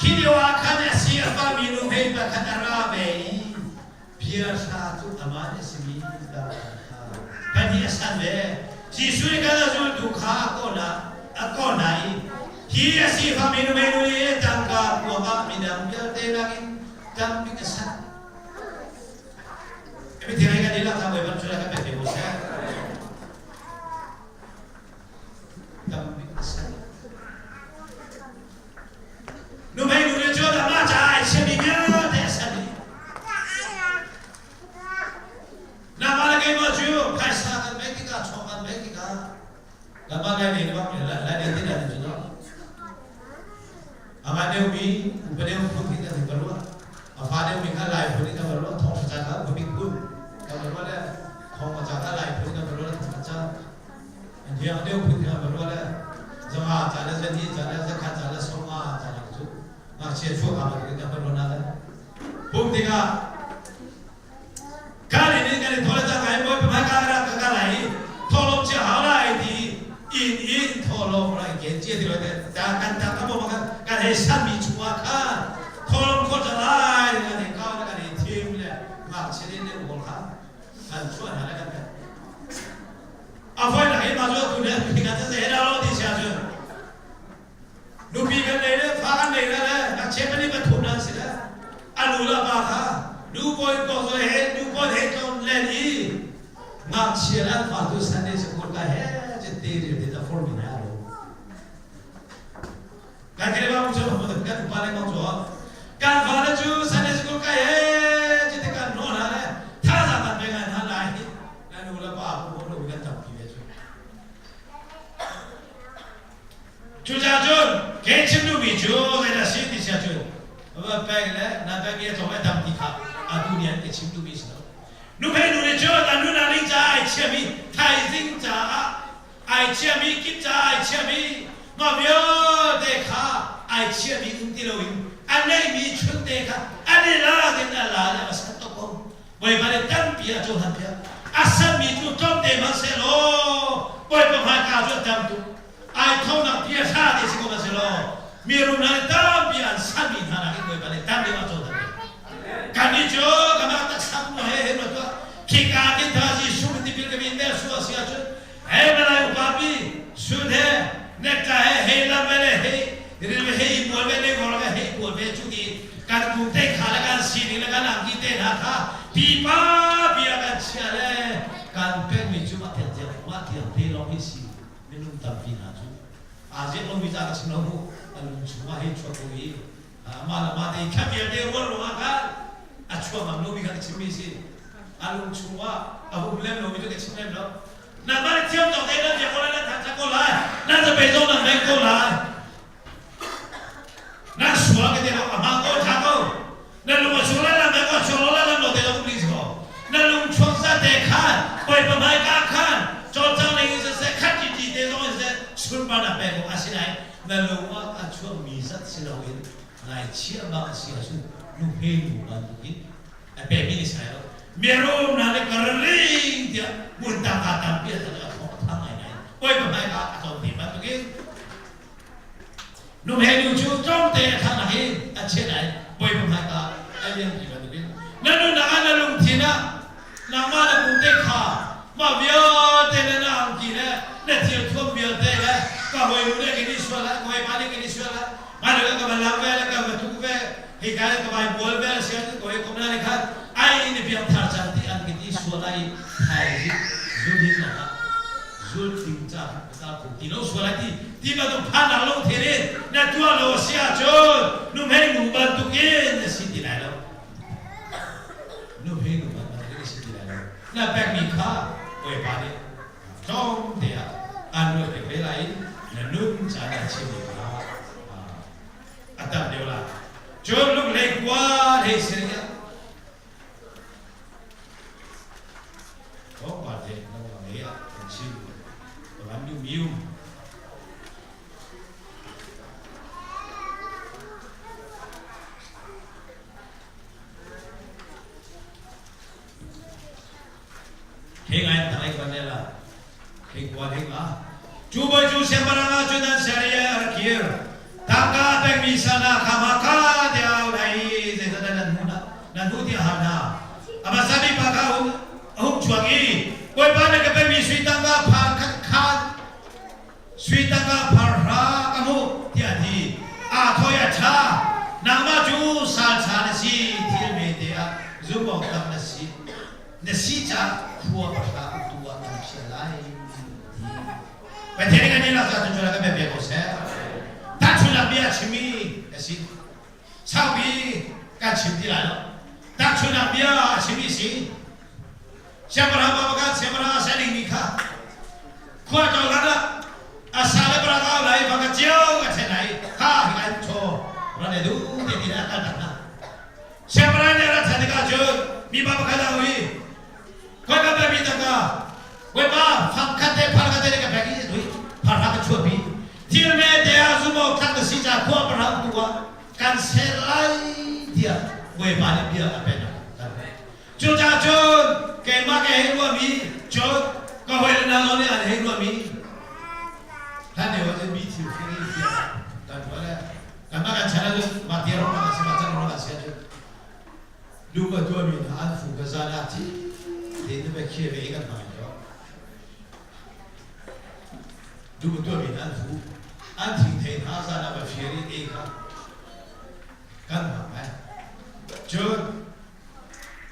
Khi lio ah khan a si a fami nuhmei pakhat a ra ve i biahra cu amah nih a simi tangka kha pahnih a san ve. Jesuh nih khan a zultu kha a kawh a kawh hna i hi a sifakmi nuhmei nu nih tangka kuak ah midang vialte nakin tam bik a sanh. Mithiang kan dihlak kha Bawipa cu kan pe ko seh. Tam bik a sanh. Nuhmei nu nih cun amah caah ai chiahmi vialte a sanh dih. Nangmah le keimah cu phaisa kan pek tikah, chaw kan pek tikah, kanmah lai nei bak lai nei ti dah cu Amah deuhmi upa deuh phun in kan va ruah. A fa deuhmi kha lai phun in kan va ruah. Thong ca kha upa bik phun kan va ruah le thong ca kha lai phun kan va ruah le thong ca Hiang deuh phun kha va ruah le zanga ca le zani ca le zakhat ca le sawma ca le cu ngakchia chuak ha bantuk in kan va ruah na le pum tikah kan in kan i thawle cang kai bawi pamai ka ra ka ka lai i thawlom chia hau lai ti in in thawlom rai ke chia ti lo te ta kan ta ka mo kan kan hei san mi chungah khan thawlom kho ta lai kan hei kau le kan hei thim le ngakchia in le ukol kha kan chuah hna le kan pek a voi nak in ma cu tu ne mi kan se he lo ti sia cu nupi kan nei le fa kan nei le ngakchia kan i pathum nan si le a nu le pa kha nu pawi ko zo he nu pawi he tlon len i ngakchia le an fa tu Sunday school ka he che te ri te ta for mi na lo kan kele ba mu cho kan upa le ko cho kan fa le cu Sunday school ka he che te kan no na le tha za kan pe ngan ha lai na nu le pa ko lo kan tampi ve cu Cucaah cun kei chim duhmi cu zeidah si ti sia cun va pek le na pek i a tlawm a tam ti kha atu nih an ka chim duhmi si lo. Nuhmei nu nih cun a nun a ning caah ai chiami thaizing caah ai chiami kip caah ai chiami mah vialte kha ai chiami um ti loin a neihmi chunte kha an i lak in a la le a sat tok ko. Bawipa nih tampi a cohlan piak. A sanmi cu tlawmte hmanhsehlaw Bawipa hmaika cu a tam tuk. Ai thonak bia hra te si ko hmanhsehlaw mi rum hna nih tampi an sanmi hna nakin Bawipa nih tam deuh a cohlan piak. Kannih cu kanmah taksa mu he he ruat tuah. Khika kin tha Jesuh min tipil ka min bel su a si ahcun he malai upa pi sun he nekta he hei lam ve le hei ril ve hei bual ve le ngor ve hei bual ve cu ti kan kum te kha le kan sining le kan angki te hna kha pipa bia kan chia le kan pekmi cu mah tiang tiang mah tiang te lawng hi si minung tampi hna cu aa ziak lomi ca ka chim lo mu a lung chungah hei chuak ko i mah le mah te kha vialte rual ruangah khan a chuak ngam lomi kha ka chimmi si a lung chungah a um lem lomi cu ka chim lem lo nangmah nih thiam tawk tein nan biak ko lai nan thangṭhat ko lai nan zapei zong nan beng ko lai nan sual ka ti lo a hmaan ko ṭha ko nan lung a chuak lai nan beng ko a chuak lo lai nan lo te lo um rih ko nan lung chuak za te khan bawipa hmaika khan cawlcang ning in siseh khat ṭiṭi te zong in siseh sunparnak pek awk a si nain na lung ah a chuakmi zat si loin ngaichia bak a si ahcun nuhmei nu bantukin a pekmi ni sai lo mirum hna nih ka ring tiah hmun tangka tampi a a thawk a thang ngaingai bawipa hmaika a tlawm te bantukin nuhmei nu cu tlawmte a thang ah hin a chiat ai bawipa hmaika a lian ti bantukin na nunnak ah na lungthin ah nangmah na kum te kha mah vialte le na angki le na thil thuam vialte le ka hawi nu nih kan i sual ah ka hawipa nih kan i sual ah mah le ka va lam ve le ka va tuk ve hika le ka vai bual ve le sian ka hawi kom na nih khan ai in biak thar cang ti an ka ti sual ai thai zul hin lo ah zul ding ca ka ta ti lo sual ai ti ti bantuk phan lo thil in na tuah lo a si ahcun nu hmei nu bantuk in na si ti lai lo nuhmei nu bantuk in na si ti lai lo na pekmi kha Bawipa nih tlawm te ah aan ruat piak ve lai i na nun caan ah chimmi kha a tam deuh lai. Cun lunglei khua hei si rih ah thawngpang te lengmang lei ah kan chim. Van duhmi um. Hei ngai tanglei kan rel ah hei kua hei nga. Cu bawi cu siangpahrang ah cun an ser i a rak kir. Tangka a pekmi sal hna kha mahka tiah a auh hna i zeicahdah nan hmuh nan hmuh tiah a hal hna. A hmasa bik pa kha a hung a hung chuak i Bawipa na ka pekmi sui tangka phar khat khan sui tangka phar hra ka hmuh tiah a ti. Aa thawh i a ṭha. Nangmah cu salṭha na si, thil hmete ah zumh awk tlak na si. Na si caah khua pahra uktu ah kan chiah lai ti. Pathian nih kan nih lakah cun kan bia ko seh. Tahchunhnak bia a chimmi a si. Saupi kan chim ti lai lo. Tahchunhnak bia a chimmi si. Siangpahrang pa pakhat siangpahrang a ser dingmi kha khua cawhlan ah a sa le parang au lai va ka cio ka ṭhen lai kha hi an chaw ran e du te ti a kal tak hna. Siangpahrang nih a rat ṭhan tikah cun mipa pakhat a um i khoi ka pekmi tangka Bawipa fang khat te phar khat te ka pek i a tui phar hra ka chuahpi thil me te ah zum awk tlak na si caah khua parang tu ah kan ser lai tiah Bawipa nih bia a pek Cucaah cun keimah ka hei ruahmi cun ka hawile hna zong nih an hei ruahmi hlan lio ah cun mi thil fing i tiah kan ruah le kanmah kan chan ahcun mah ti rawk kan si mah can rawk kan si ahcun lu ka tuahmi hna an fu ka zan ah thi tein na khia ve i kan hmang jo lu ka tuahmi hna an fu an thing thei hna zan ah va fir i ei kha kan hmang lai cun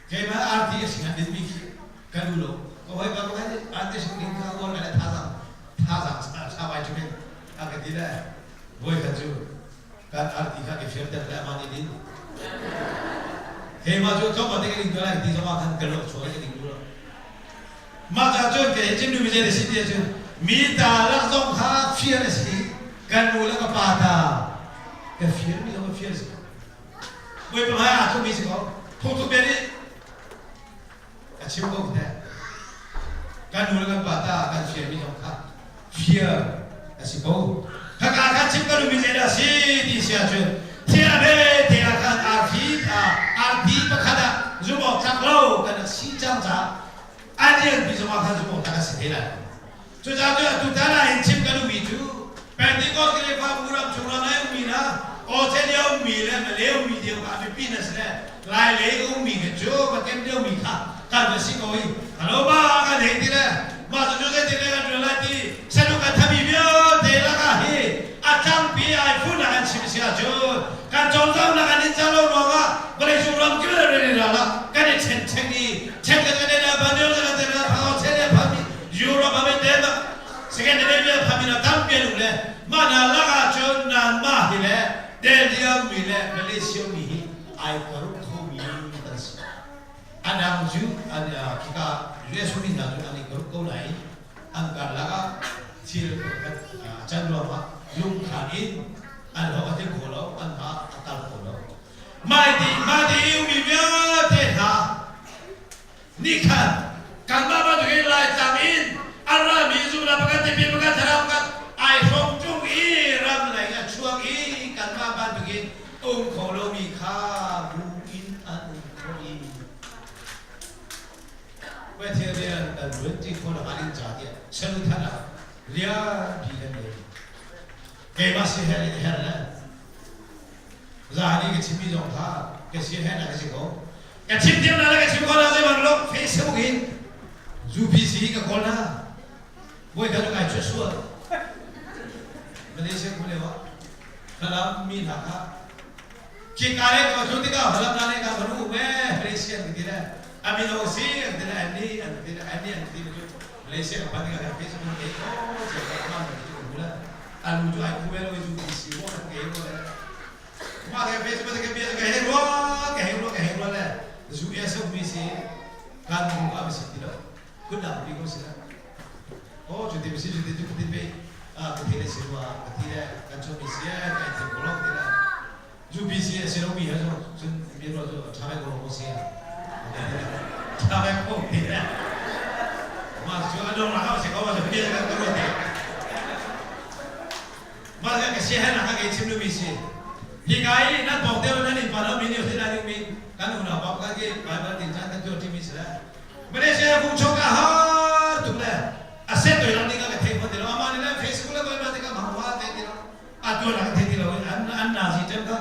Keimah arti a sinah dinmi khi ka lu lo. Ka hawipa pakhat nih arti sing ding kha uar ngai le thazaang thazaang tha vai cumin a ka ti le voi khat cu kan arti kha ka firter le amah nih din. Keimah cu tlawmpal te ka ding tuah lai ti zongah khan ka lo chuak i ka ding duh lo. Mah ca cun kei chin nu mi zei si ti ahcun mi ta lak zong kha fir a si kan nu le ka pa ta ka fir mi zong ka fir a si. Bawipa hmai ah aa thumi si ko. Phungthluk bia nih a chim ko te. Kan nu le kan pa ta kan fialmi zong kha fear a si ko. Khaka khan chim kan ummi zeidah si ti si ahcun thil a ve te ah khan arfi arfi pakhat ah zumh awk tlak lo kan rak si cang caah a lianpi zongah khan zumh awk tlak a si te lai. Cucaah cu atutan ah hin chim ka duhmi cu Pentecost Khrihfabu ram chung ram ai ummi hna Australia ummi le Malay ummi tiang kha mipi na si le Lai lei ummi khi cu Pathian liomi kha kan va si ko i halo ba kan hei ti le mah cu zeitin le kan ṭuan lai ti sanu kan thami vialte lakah hi a tlangpi ai funak an chim si ahcun kan cawlcanghnak an in cang lo ruangah vawleicung ram kip le ral ral ah kan i ṭhenṭheng i ṭhen kan kan i ban kan kan Australia phan Europe ah te Scandinavia phami na tampi an um le mah hna lakah cun nanmah hi le Delhi mi le Malaysia mi hi ai karuk khomi kan si. A dang cu an khika US mi hna cu an i karuk ko nain an karlak ah thil can ruangah lungkhan in an hlawh a tling kho lo, an mah a kal kho lo. Mah ti mah ti mi vialte hna nih khan kanmah bantukin Laitlang in a rami zumnak pakhat tipil pakhat thlarau pakhat ai hrawm ṭung i ram lei a chuak i kanmah bantukin um kho lomi kha bu in an um kho i Pathian rian kan ṭuan ti khawh nakhnga ding ca tiah saduhthah ah rianpi kan ngei. Keimah si her in her le zahani ka chimmi zong kha ka si her na ka si ko. Ka chim thiam na le ka chim ko na zei bang lo Facebook in UPC ka call na voi khat kai chuah sual Malaysia khu leo ah Falam mi hna kha khi ka le ka thun tikah Falam na le ka manu me Malaysia an ti le amino si an ti le anni an ti le anni an ti le cu Malaysia ka phan tikah Facebook ke oh che ka ma ti cu mu la alu cu ai khu lo UPC wo kan ke wo le Mah le Facebook ka bia ka hei rua ka hei rua ka hei rua le US mi si kan mu ka si ti lo kun dang pi ko si la oh cu ti si cu ti cu ti pe a ka thi le si rua ka thi le kan chom mi si ka i thim ko lo ti le UPC a si lo mi ha cu cun mi ro cu tha ve ko lo si tha ve ko ti le mah cu a dong la ka si ko ma bia kan ka ruat ti Mah le ka siaherhnak kha kei chim duhmi si. Hika i nan pawng te nan innpa lo mi nih sin dingmi kan unau pa pakhat khi Baibal tin caan kan tuah ṭimi si le Malaysia fung chok ah ha. A tuan ah kan thei ti lo i an an nazi ṭem kha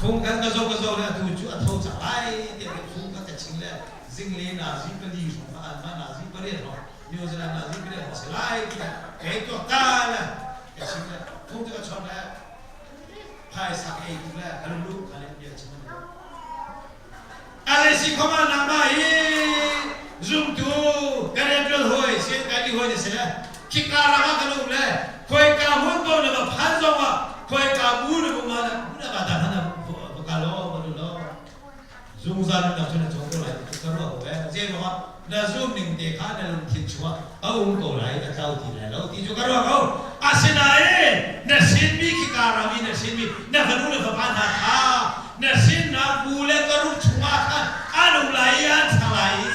phung kan ka zo ka zo le atu cu a tho cang lai tiah kan phung kha ka ching le zingle nazi pali hrawng kha anmah nazi pariat hrawng New Zealand nazi pariat hrawng si lai ti kha kei tuak ta le ka chim le phung cu ka chawt le phaisa ka ei tuk le ka lulu kha le bia chim an Alesi khoma nangmah hi zumtu kan rianṭuan hawi sian kai ti hawi na si le khika ram ah kan um le khoika hmun paoh na va phan zong ah khoika bu na um ah bu na va ta hna va ka law va lu law zungzal nunnak cu na cawng ko lai ti ka ruah ko eh zei ruangah na zum ning te kha na lungthin chungah a um ko lai a tlau ti lai lo ti cu ka ruah ko asinain na sinmi khika ram i na sinmi na fanu le fapa hna kha na sinnak bu le ka ruh chungah khan an um lai i an ṭhang lai i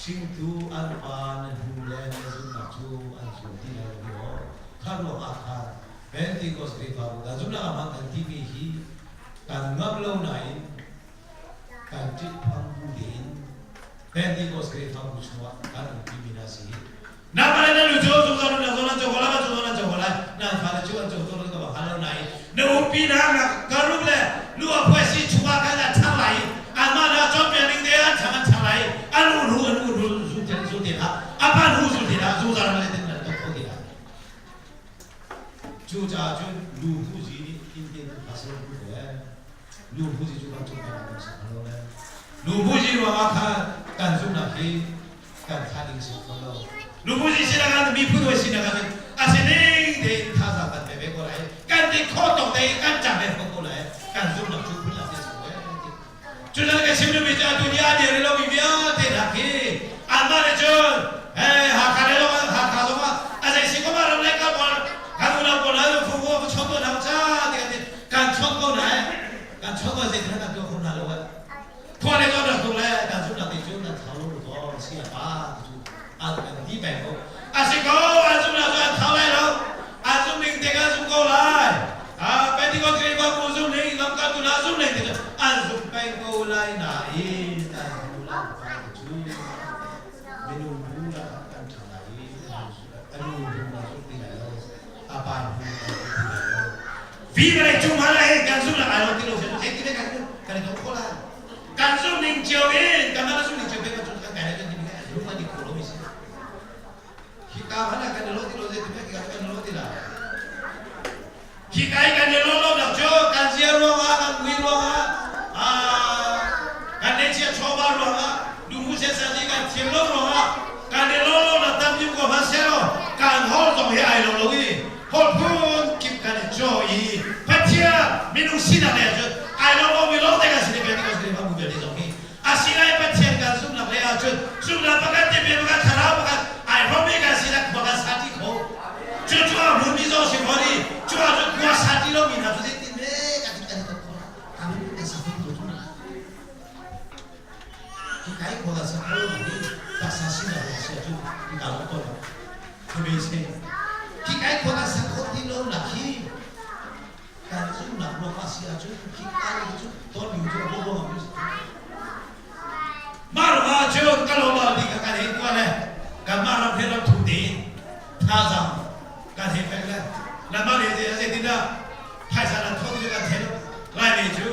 hringtu an pa na hnu le na zumhnak cu an zul ti lai lo maw kha ruangah khan Pentecost Khrihfabu kan zumhnak ah hmang kan timi hi kan ngamh lo nain kan ṭihphang bu tein Pentecost Khrihfabu chungah kan um timi hna si. Nangmah le na nu cu zungzal nunnak zong nan co ko lai, van zungzal nan co ko lai. Nan fale cu an co tawn ka va hngal lo nain na umpi hna nak karuk le lu a phuaisi chungah khan an chang lai i anmah na cawnpiak ning te an chang an chang lai i an ur hu an ur hu zul te zul te hlah a pan hu zul te hlah zungzal le tin nan ton kho ti lai. Cucaah cun lu hu zi nih inn te tu kha ser hu ve. Nu phuzi cu kan cung kan kan sak lo le nu phuzi ruangah khan kan zumhnak hi kan thah ding si kho lo. Nu phuzi sinak ah miphun hawi sinak ah a si ning tein thazaang kan pe ve ko lai. Kan ti khawh tawk tein kan cam ve ko lai. Kan zumhnak cu phun lak te si ko Cucu ka chim duhmi cu atu ni a dir lomi vialte hna khi anmah nih cun Hakha le zong Hakha zong ah a zei si ko ma ram le ka pawl kan unau pawl hna phu ko ka chawt ko hna ca ti kan ti kan chawt ko hna kan chawt ko zei kan tuah kho hna lo khua le kan rak tuk le kan zumhnak ti cu nan thau lo ko si a pa ti cu an kan ti peng ko a si ko an zumhnak cu an thau lai lo an zumh ning te kan zum ko lai Pentecost Khrihfabu zum ning lamkaltu hna zum ning te cu an zum peng ko lai nain an hnu lai pa cu minung bu lah kan ṭha lai i a nu bu lah zum ti lai lo a pa bu lah zum ti lai lo vi vawlei cung hmanh ah hin kan zum lai lo ti lo si zei ti kan kan i dawh kho lai kan zum ning cio in kan mah zum ning cio kan zum kan kai lai kan ti mi lung an i kho lo mi si Hika hmanh ah kan i lawh ti lo zeitin hika kan i lawh ti lai. Hika i kan i lawh lonak cu kan zia ruangah, kan mui ruangah, kan ngeihchiah chawva ruangah, lungmu siasal i kan thiam lo ruangah kan i lawh lonak tam deuh ko hmanh sehlaw kan holh zong hi ai lo lo i holh phun kip kan i caw i Pathian minung sinak lei ahcun ai lo lomi lawngte kan si te Pentecost Khrihfabu vialte zong hi Asinain Pathian kan zumhnak lei ahcun zumhnak pakhat tipil pakhat thlarau pakhat ai hrawmmi kan sinak khua kan sa ṭi kho. Cu cu a hmunmi zong si fawn i cu ahcun khua sa ṭi lomi hna cu zeitin me kan ti kan i ton khawh kan kan sa kho tu Hi kai khua kan sa kho lo hi taksa sinak lawng si ahcun hi ka lawm tawn khuabe se hi kai khua kan sa kho ti lo nak hi Kan zumhnak ruang ah si ahcun khi ka ni cu ton ding cu a ruang ah Mah ram ah cun ka lo lo ti ka kan hei tuah le kanmah ram he ram thu tein thazaang kan hei pek le nanmah le zeitindah phaisa nan thawh ti cu kan thei lo Laimi cu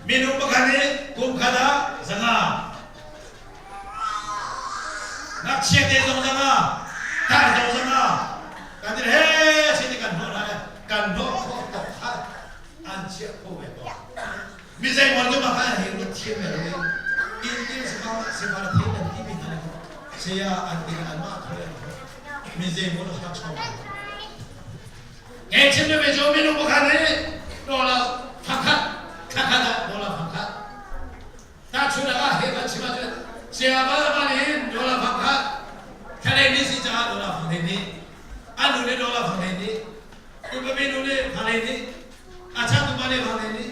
minung pakhat nih kum khat ah 500 ngakchia te zong 500 tar zong 500 kan ti he sin kan hnawh hna le kan hnawh khawh tok kha an chiah kho ve ko mi zeimaw cu mah kha hei ruat thiam ve lo i in in sifar sifar thei nan ti mi hna le saya an ti an mah thoi an thoi mi zeimaw ha chom Ke chim na me jo minung pakhat nih dollar phakhat thakhat ah dollar phakhat Tahchunhnak ah hei kan chim ahcun sayama man in dollar 100 thlalei ni si caah dollar fang hlei nih a nu nih dollar fang hlei nih upami nu nih fang hlei nih a changtu pa nih fang hlei nih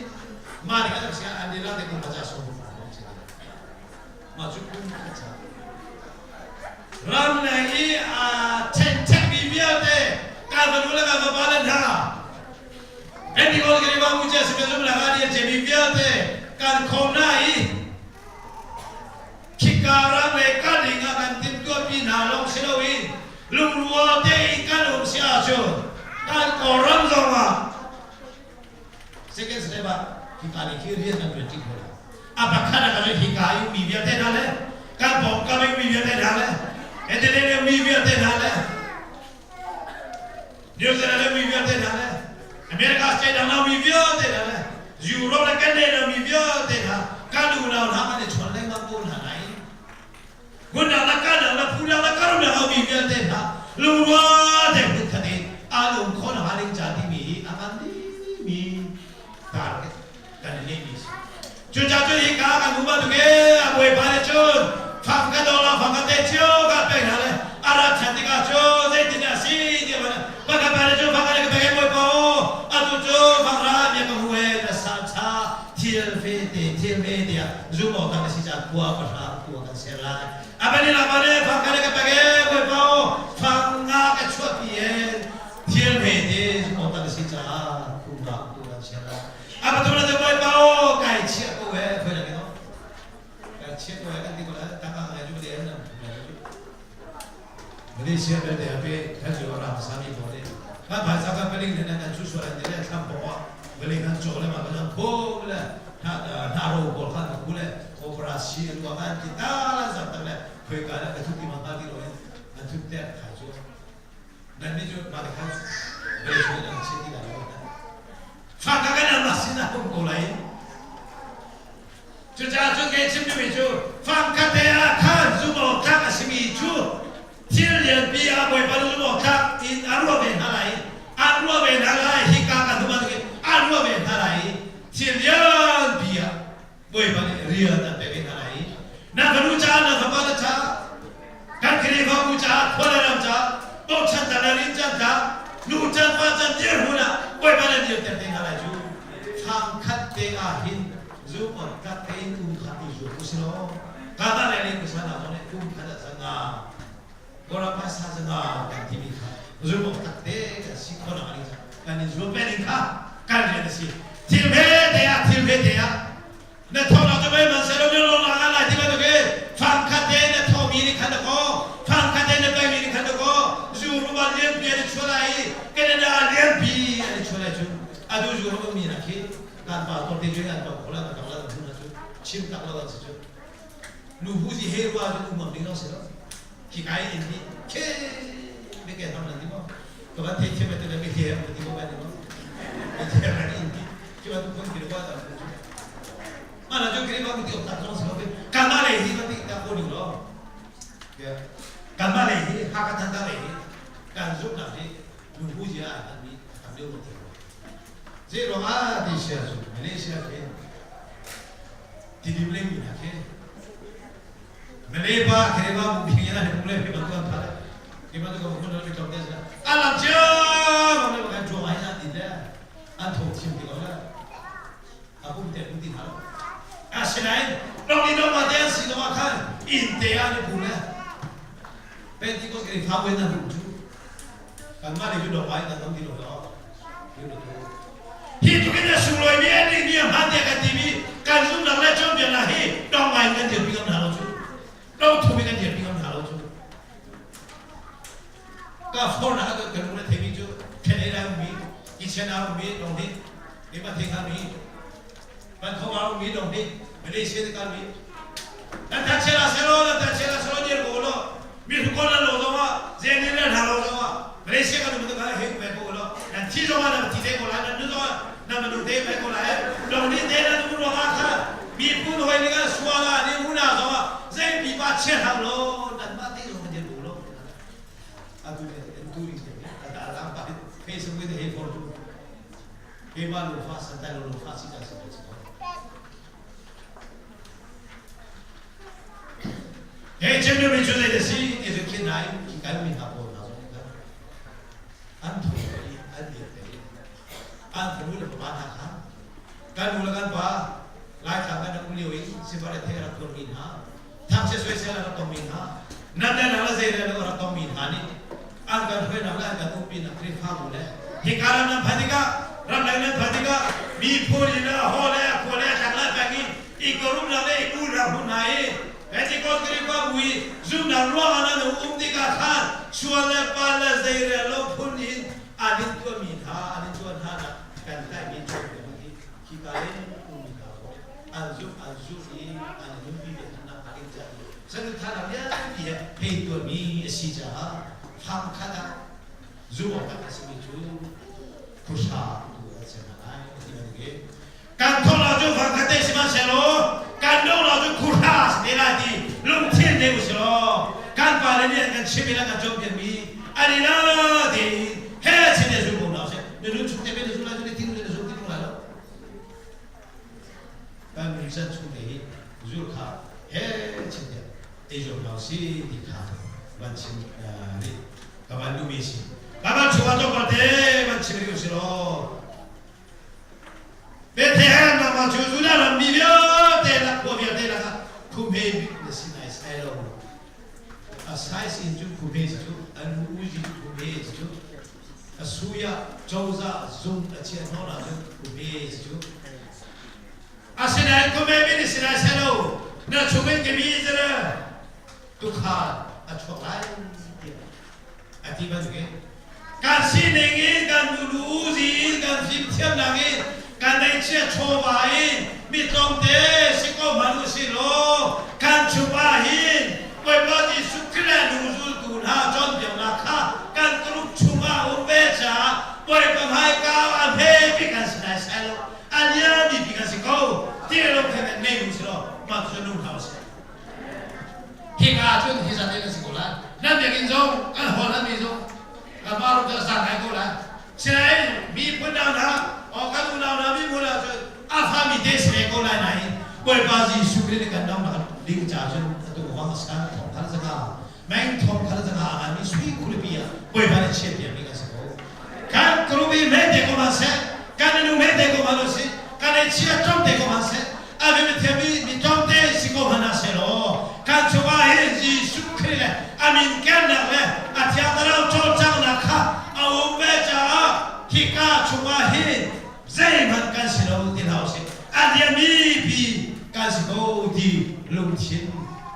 mah nih kan sia an lila te kum paca sawm mah cu kum khat ca ram leng i a ṭhen ṭhekmi vialte ka fanu le ka fapa le hna Pentecost Khrihfabu cia si zum lak ah ni a cemi vialte kan khawm na i khika ram le kan ing ah kan timhtuahpi hna lawng si loin lungrual tein kan um si ahcun kan Kawlram zong ah. Second step ah hika lei khi rian kan ṭuan ṭi kho lai. A pakhat ah kan hika i mi vialte hna le kan pawngkam i mi vialte hna le Adelaide mi vialte hna le New Zealand mi vialte hna le America state dang mi vialte hna le Europe le Canada mi vialte hna kan unau hna kan i chawn lengmang ko hna lai. Hmundang le kadang le phudang le karudang a mi vialte hna lungrual te hmunkhat in aa lung khawn hnga ding ca timi hi a ngan dihmi target kan i neihmi si. Cucaah cun hika kan hmu bantuk in a bawipa nih cun fang ka dawng la fang ka te cio ka pek hna le a rat ṭhan tikah cun zeitin a si ti a pakhat pa nih cun fang ka le ka pek e bawipa aw atu cu fang ra bia ka hmu e na sa cha thil fete thil hme tiah zum awk kan si caah khua pahra khua kan ser lai. A bani la bane fang ka le ka pek e bawipa aw fang nga ka chuahpi e thil hme te zum awk kan si caah khum nga khua kan ser lai. A pathum na bawipa aw kai chiah ko e khoi na no kai chiah ko e kan ti ko lai tangka ngai ju le na Malaysia belte ape kan ju ram sami ko le kan phaisa kan peling le nan chu sual an ti le thlam po vele kan cho le ma kan kho le na ro bol khan ku le operasi tu kan ti ta la zam tak le khoi ka le ka thu ti ma ka ti lo an thu te khai chu nan ni chu ma khan vele chu nan che ti la lo Fak ah kan anmah sinah um ko lai. Cucaah cun kei chim duhmi cu fangkhat te ah khan zumh awk tlak a simi cu thil lianpi ah Bawipa nih zumh awk tlak in a ruah ve hna lai i an ruah ve hna lai hika kan hum ahcun an ruah ve hna lai i thil lianpi ah Bawipa nih rian an pek ve hna lai i na fanu caah na fapa na caah kan Khrihfabu caah khua le ram caah bochan ta le rincan ta nu can pa can dirhmun ah Bawipa nih dirter te hna lai cu thangkhat te ah hin zum on tlak tein um kha i zuam u si law kana le le kusan ah zong nih kum khat ah zanga Kawlram phaisa zanga kan timi kha zum awk tak te kan si khawh nak ding kan in zuam ve ding kha kan rian a si thil ve te ah thil ve te ah na tho nak cu mei man selo na lawng la lai ti bantuk in fang khat te na tho mi nih khan da ko fang khat te na pek mi nih khan da ko zu rumal lian pi an i chuah lai i Canada lian pi an i chuah lai cu adu zu rum mi na khi kan pa tor te ju an tong khola na tong la na cu chim tak lo si cu nu hu ji he rua cu umam ding lo si lo khi kai in hi khe me ke tham nan ti mo ka van thei thiam te me he ti mo ba ti mo me the ra in ti ki van phun ki wa ta chu ma na chu kri ba ti ok ta zong si lo kan ma le hi ba ti ta ko ni lo kan ma le hi ha ka than ta le hi kan zuk na hi nu hu ji a an mi tam deu mo ti je ro a ti sia chu Malaysia ke tidim le mi na ke Malay pa Khrihfa bu bing ina he le he bantuan tha ke ma ko ko na tok te sa alam chia ma le kan chu ai na ti le an tho thim ti ko la a pum te pum ti ha a sinain dong ni dong ma te si no ma khan in te a ni bu le Pentecost ke fa wen na ru chu kan ma le ju dong ai na dong ti lo lo Hi tluk in a sunglawi mi a dingmi a hmaan tiah kan timi kan zumhnak le cawnpiaknak hi dong ngai in kan dirpi ngam hna lo cu. Dong thum in kan dirpi ngam hna lo cu. Ka fornak ah kan lung le theimi cu Canada ummi, Kitchen ah ummi dong nih, keimah thei hngami, Vancouver ummi dong nih, Malaysia te kalmi, nan thangchiat ah selaw, nan thangchiat ah selaw dir ko law, mi hrukon nan lo zong ah, zenin nan hna lo zong ah, Malaysia kan um tikah hei um ko law, nan thi zong ah nan thi te ko lai, nan nu zong ah nan manu te mai ko lai, dong ni te nan um ruang ah khan miphun hoi ning ah sual ah ni una zong ah zei pipa chiat hau lo, nanmah te zong kan dir ko lo. Atu le tu ring te, a lang pa Facebook te hei for tu. Keimah lu fa santai lo lu fa si ta si ko. He chimmi cu zei a si ti cu khi nai khi kan mi hna pawl hna zong kha an thu i an dir te i an fanu le pa hna kha kan nu le kan pa Laitlang kan rak um lio in sifar le thei a rak tuarmi hna thangchiat soisel a rak tongmi hna nan le nang le zei le a rak tongmi hna nih an kan hruainak le an kan umpinak Khrihfabu le hika ram nan phanh tikah ramleng nan phanh tikah miphun in a haw le a khua le a tlang le a peng i i korumnak le i kulnak hmun hna i Pentecost Khrihfabu i zumhnak ruangah nan um tikah khan sual le pal le zeirel lo phun in an in tuahmi hna an in tuah hna nak kan tlaihmi cawnpiaknak hi. Fang khat ah zumh awk tak a simi cu khuhra tu an si hna lai ti bantukin kan thawng lo cu fang khat te sihmanhsehlaw kan nung lo cu khuhra a si te lai ti lungthin nei u silaw kan pale nih an kan chimh in an kan cawnpiakmi an i la tein he chin le zum ko hna usih. Na nun chung te pe na zum lai cu na thinlung in na zum ti tung lai lo. Kan nuncan chung te hi zul kha he chin te ei zuam hna usih ti kha van chim rih ka van duhmi si. Ka van chung ah tlawmpal te van chim rih usih law Bethlehem nangmah cu Judah ram mi vialte lak khua vialte lakah khuhme bik na si naisai lo. A size in cu khuhme si cu a lu uzi khuhme si cu a sui ah cozah zung a chiah hnawh ahcun khuhme si cu. Asinain khuhme min na si naisai lo. Na chungin ka mi zara tukhal a chuak lai tiah a ti bantukin kan sining in kan luluzi in kan fimthiamnak in kan neihchiah chawva in mi tlawmte si ko hmanh u si law kan chung ah hin Bawipa Jesuh Khrih le hnungzultu hna cawnpiaknak kha kan group chungah um ve caah Bawipa hmaika a hme bik kan si naisai lo a lian bik kan si ko ti lo khan kan ngei u si law mah cu nung hna u sih. Hika ah cun hi zat in a si ko lai. Nan biakinn zong kan hawl mi zong kan pa rum cu a sang ngai ko lai. Sinain miphun dang hna o kan unau hna miphun ah cun a fami te si ve ko lai nain Bawipa Jesuh Khrih nih kan dongnak ding ca cun atu wang san thong khat zanga meng thong khat zanga a nganmi sui khulipi ah Bawipa nih chiah piakmi kan si ko. Kan krubi me te ko ma seh, kan nu me te ko ma lo si, kan ei chia tlawm te ko ma seh, a mi thiam mi mi tlawm te si ko hmanh ah selaw kan chungah hin Jesuh Khrih le a min kennak le a Thiang Thlarau cawlcanghnak kha a um ve caah hika chungah hin zeihmanh kan si lo ti hlah usih. A liami pi kan si ko ti lungthin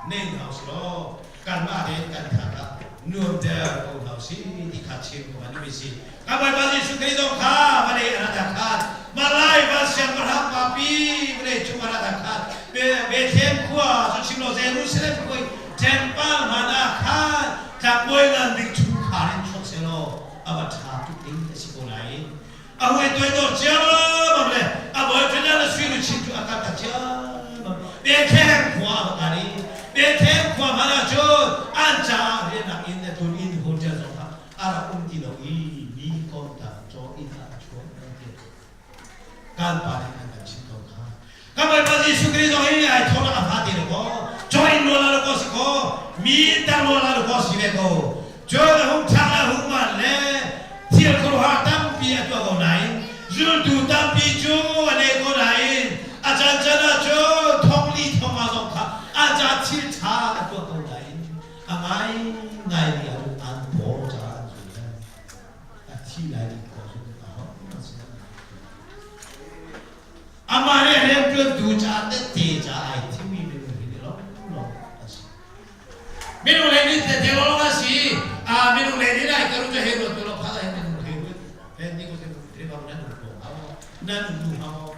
nei hna usih law kanmah tein kan thar ah nuamter ko hna usih ti kha chim ko an mi si. Ka Bawipa Jesuh Khrih zong kha vawlei a rat ah khan Malai van siangpahrang papi vawlei cung a rat ah khan Bethlehem khua cu chim lo Jerusalem khua i ṭempal hman ah khan tlangbawi ngan bik chungkhar in chuak sehlaw a va ṭha tuk ding a si ko lai. A hui toidor ciammam le a boyfriend le sui luchin cu a kal tak ciammam. Bethlehem khua a va kal i Bethlehem khua hmanh ah cun an caah riannak inn le tun inn hotel zong kha a rak um ti lo i mi komtang caw inn ah a chuak an ti. Kan pa nih an kan chimh ko kha. Kan Bawipa Jesuh Khrih zong hi ai thawnak a hma ti lo kaw, caw inn rual ah lo kaw si kaw, mi tang rual ah lo kaw si ve ko. Cun a hung ṭhang le a hung man le thil khuaruahhar tampi a tuah ko nain zultu tampi cu a leh ko nain a cancan ah cun thong li thong nga zong kha a ca thil ṭha a tuah ko nain a ngaingai mi ah cun an paw caah an zul le a thi lai ding ko cun ahohmanh sin ah Amah nih rianṭuantu caah tette caah ai thimmi minung hi ni lawnglawng an si. Minung lei nih tette lawnglawng an si. Ah minung lei nih lai karu cu hei ruat tu lo pha hin minung hei ruat. Pen ni ko se ribang nan um ko hau nan um nu hau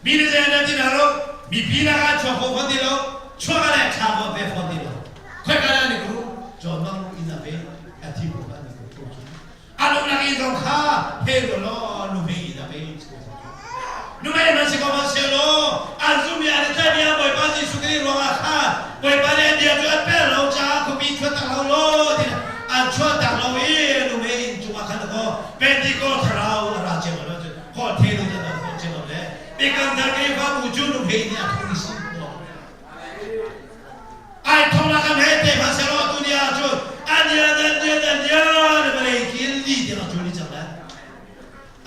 Mi le zei nan ti na lo mipi la ka chuak ko fon ti lo chuak a le tha ko pe fon ti lo khoi ka na ni kru John mang in a pe a thi ko ka ni ko chu A lungnak in zong kha he law nuhmei in a pe Nuhmei man si ko man se law an zum i an i tlaih mi ah Bawipa Jesuh Khrih ruangah khan Bawipa nih an bia cu an pel lo caah khuapi chuah tak lo law ti an chuah tak lo i nuhmei inn cungah khan kaw Pentecost thlarau a ra cio lo cun hol the lo an hol cio lo le Biakam thar Khrihfabu cu nuhmei nih a thung i si Ai thongnak an he te hmanh sehlaw atu ni ahcun an lian an lian an lian vawlei kil li tiang a cul i cang lai.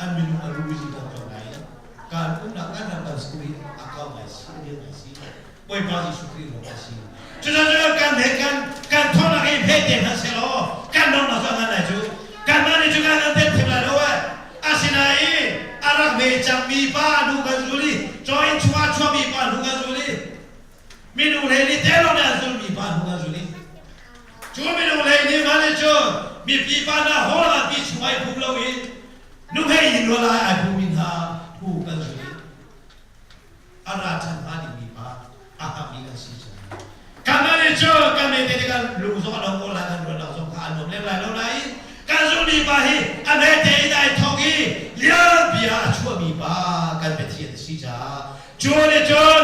An minung a ru i kan kau lai. Kan umnak kan ram kan school hi a kau ngai si, a lian ngai si. Bawipa Jesuh Khrih lawng a si. Cucaah kan he kan kan thongnak hi phe te hmanh sehlaw kan dongnak cu a ngan lai cu. Kanmah nih cu kan kan tet thim lai lo ai. Asinain a rak ve cangmi pa nu kan zul i caw inn chungah chuahmi pa nu kan zul i Minung lei nih te lawng nih an zulmi pa hnu an zul i cu minung lei nih mah nih cun mipi pa hna hall ah ti chung ai phum lo in nuhmei in rual ai ai phummi hna phu kan zul i a ra ṭhan hnga dingmi pa a hngakmi kan si cu. Kanmah nih cun kan mete te kan lung zong a lo ko lai kan ruahnak zong kha a nuam. lem lai lo nain kan zumhmi pa hi a hmete in ai thawk i lian bia a chuahmi pa kan Pathian a si caah cu nih cun.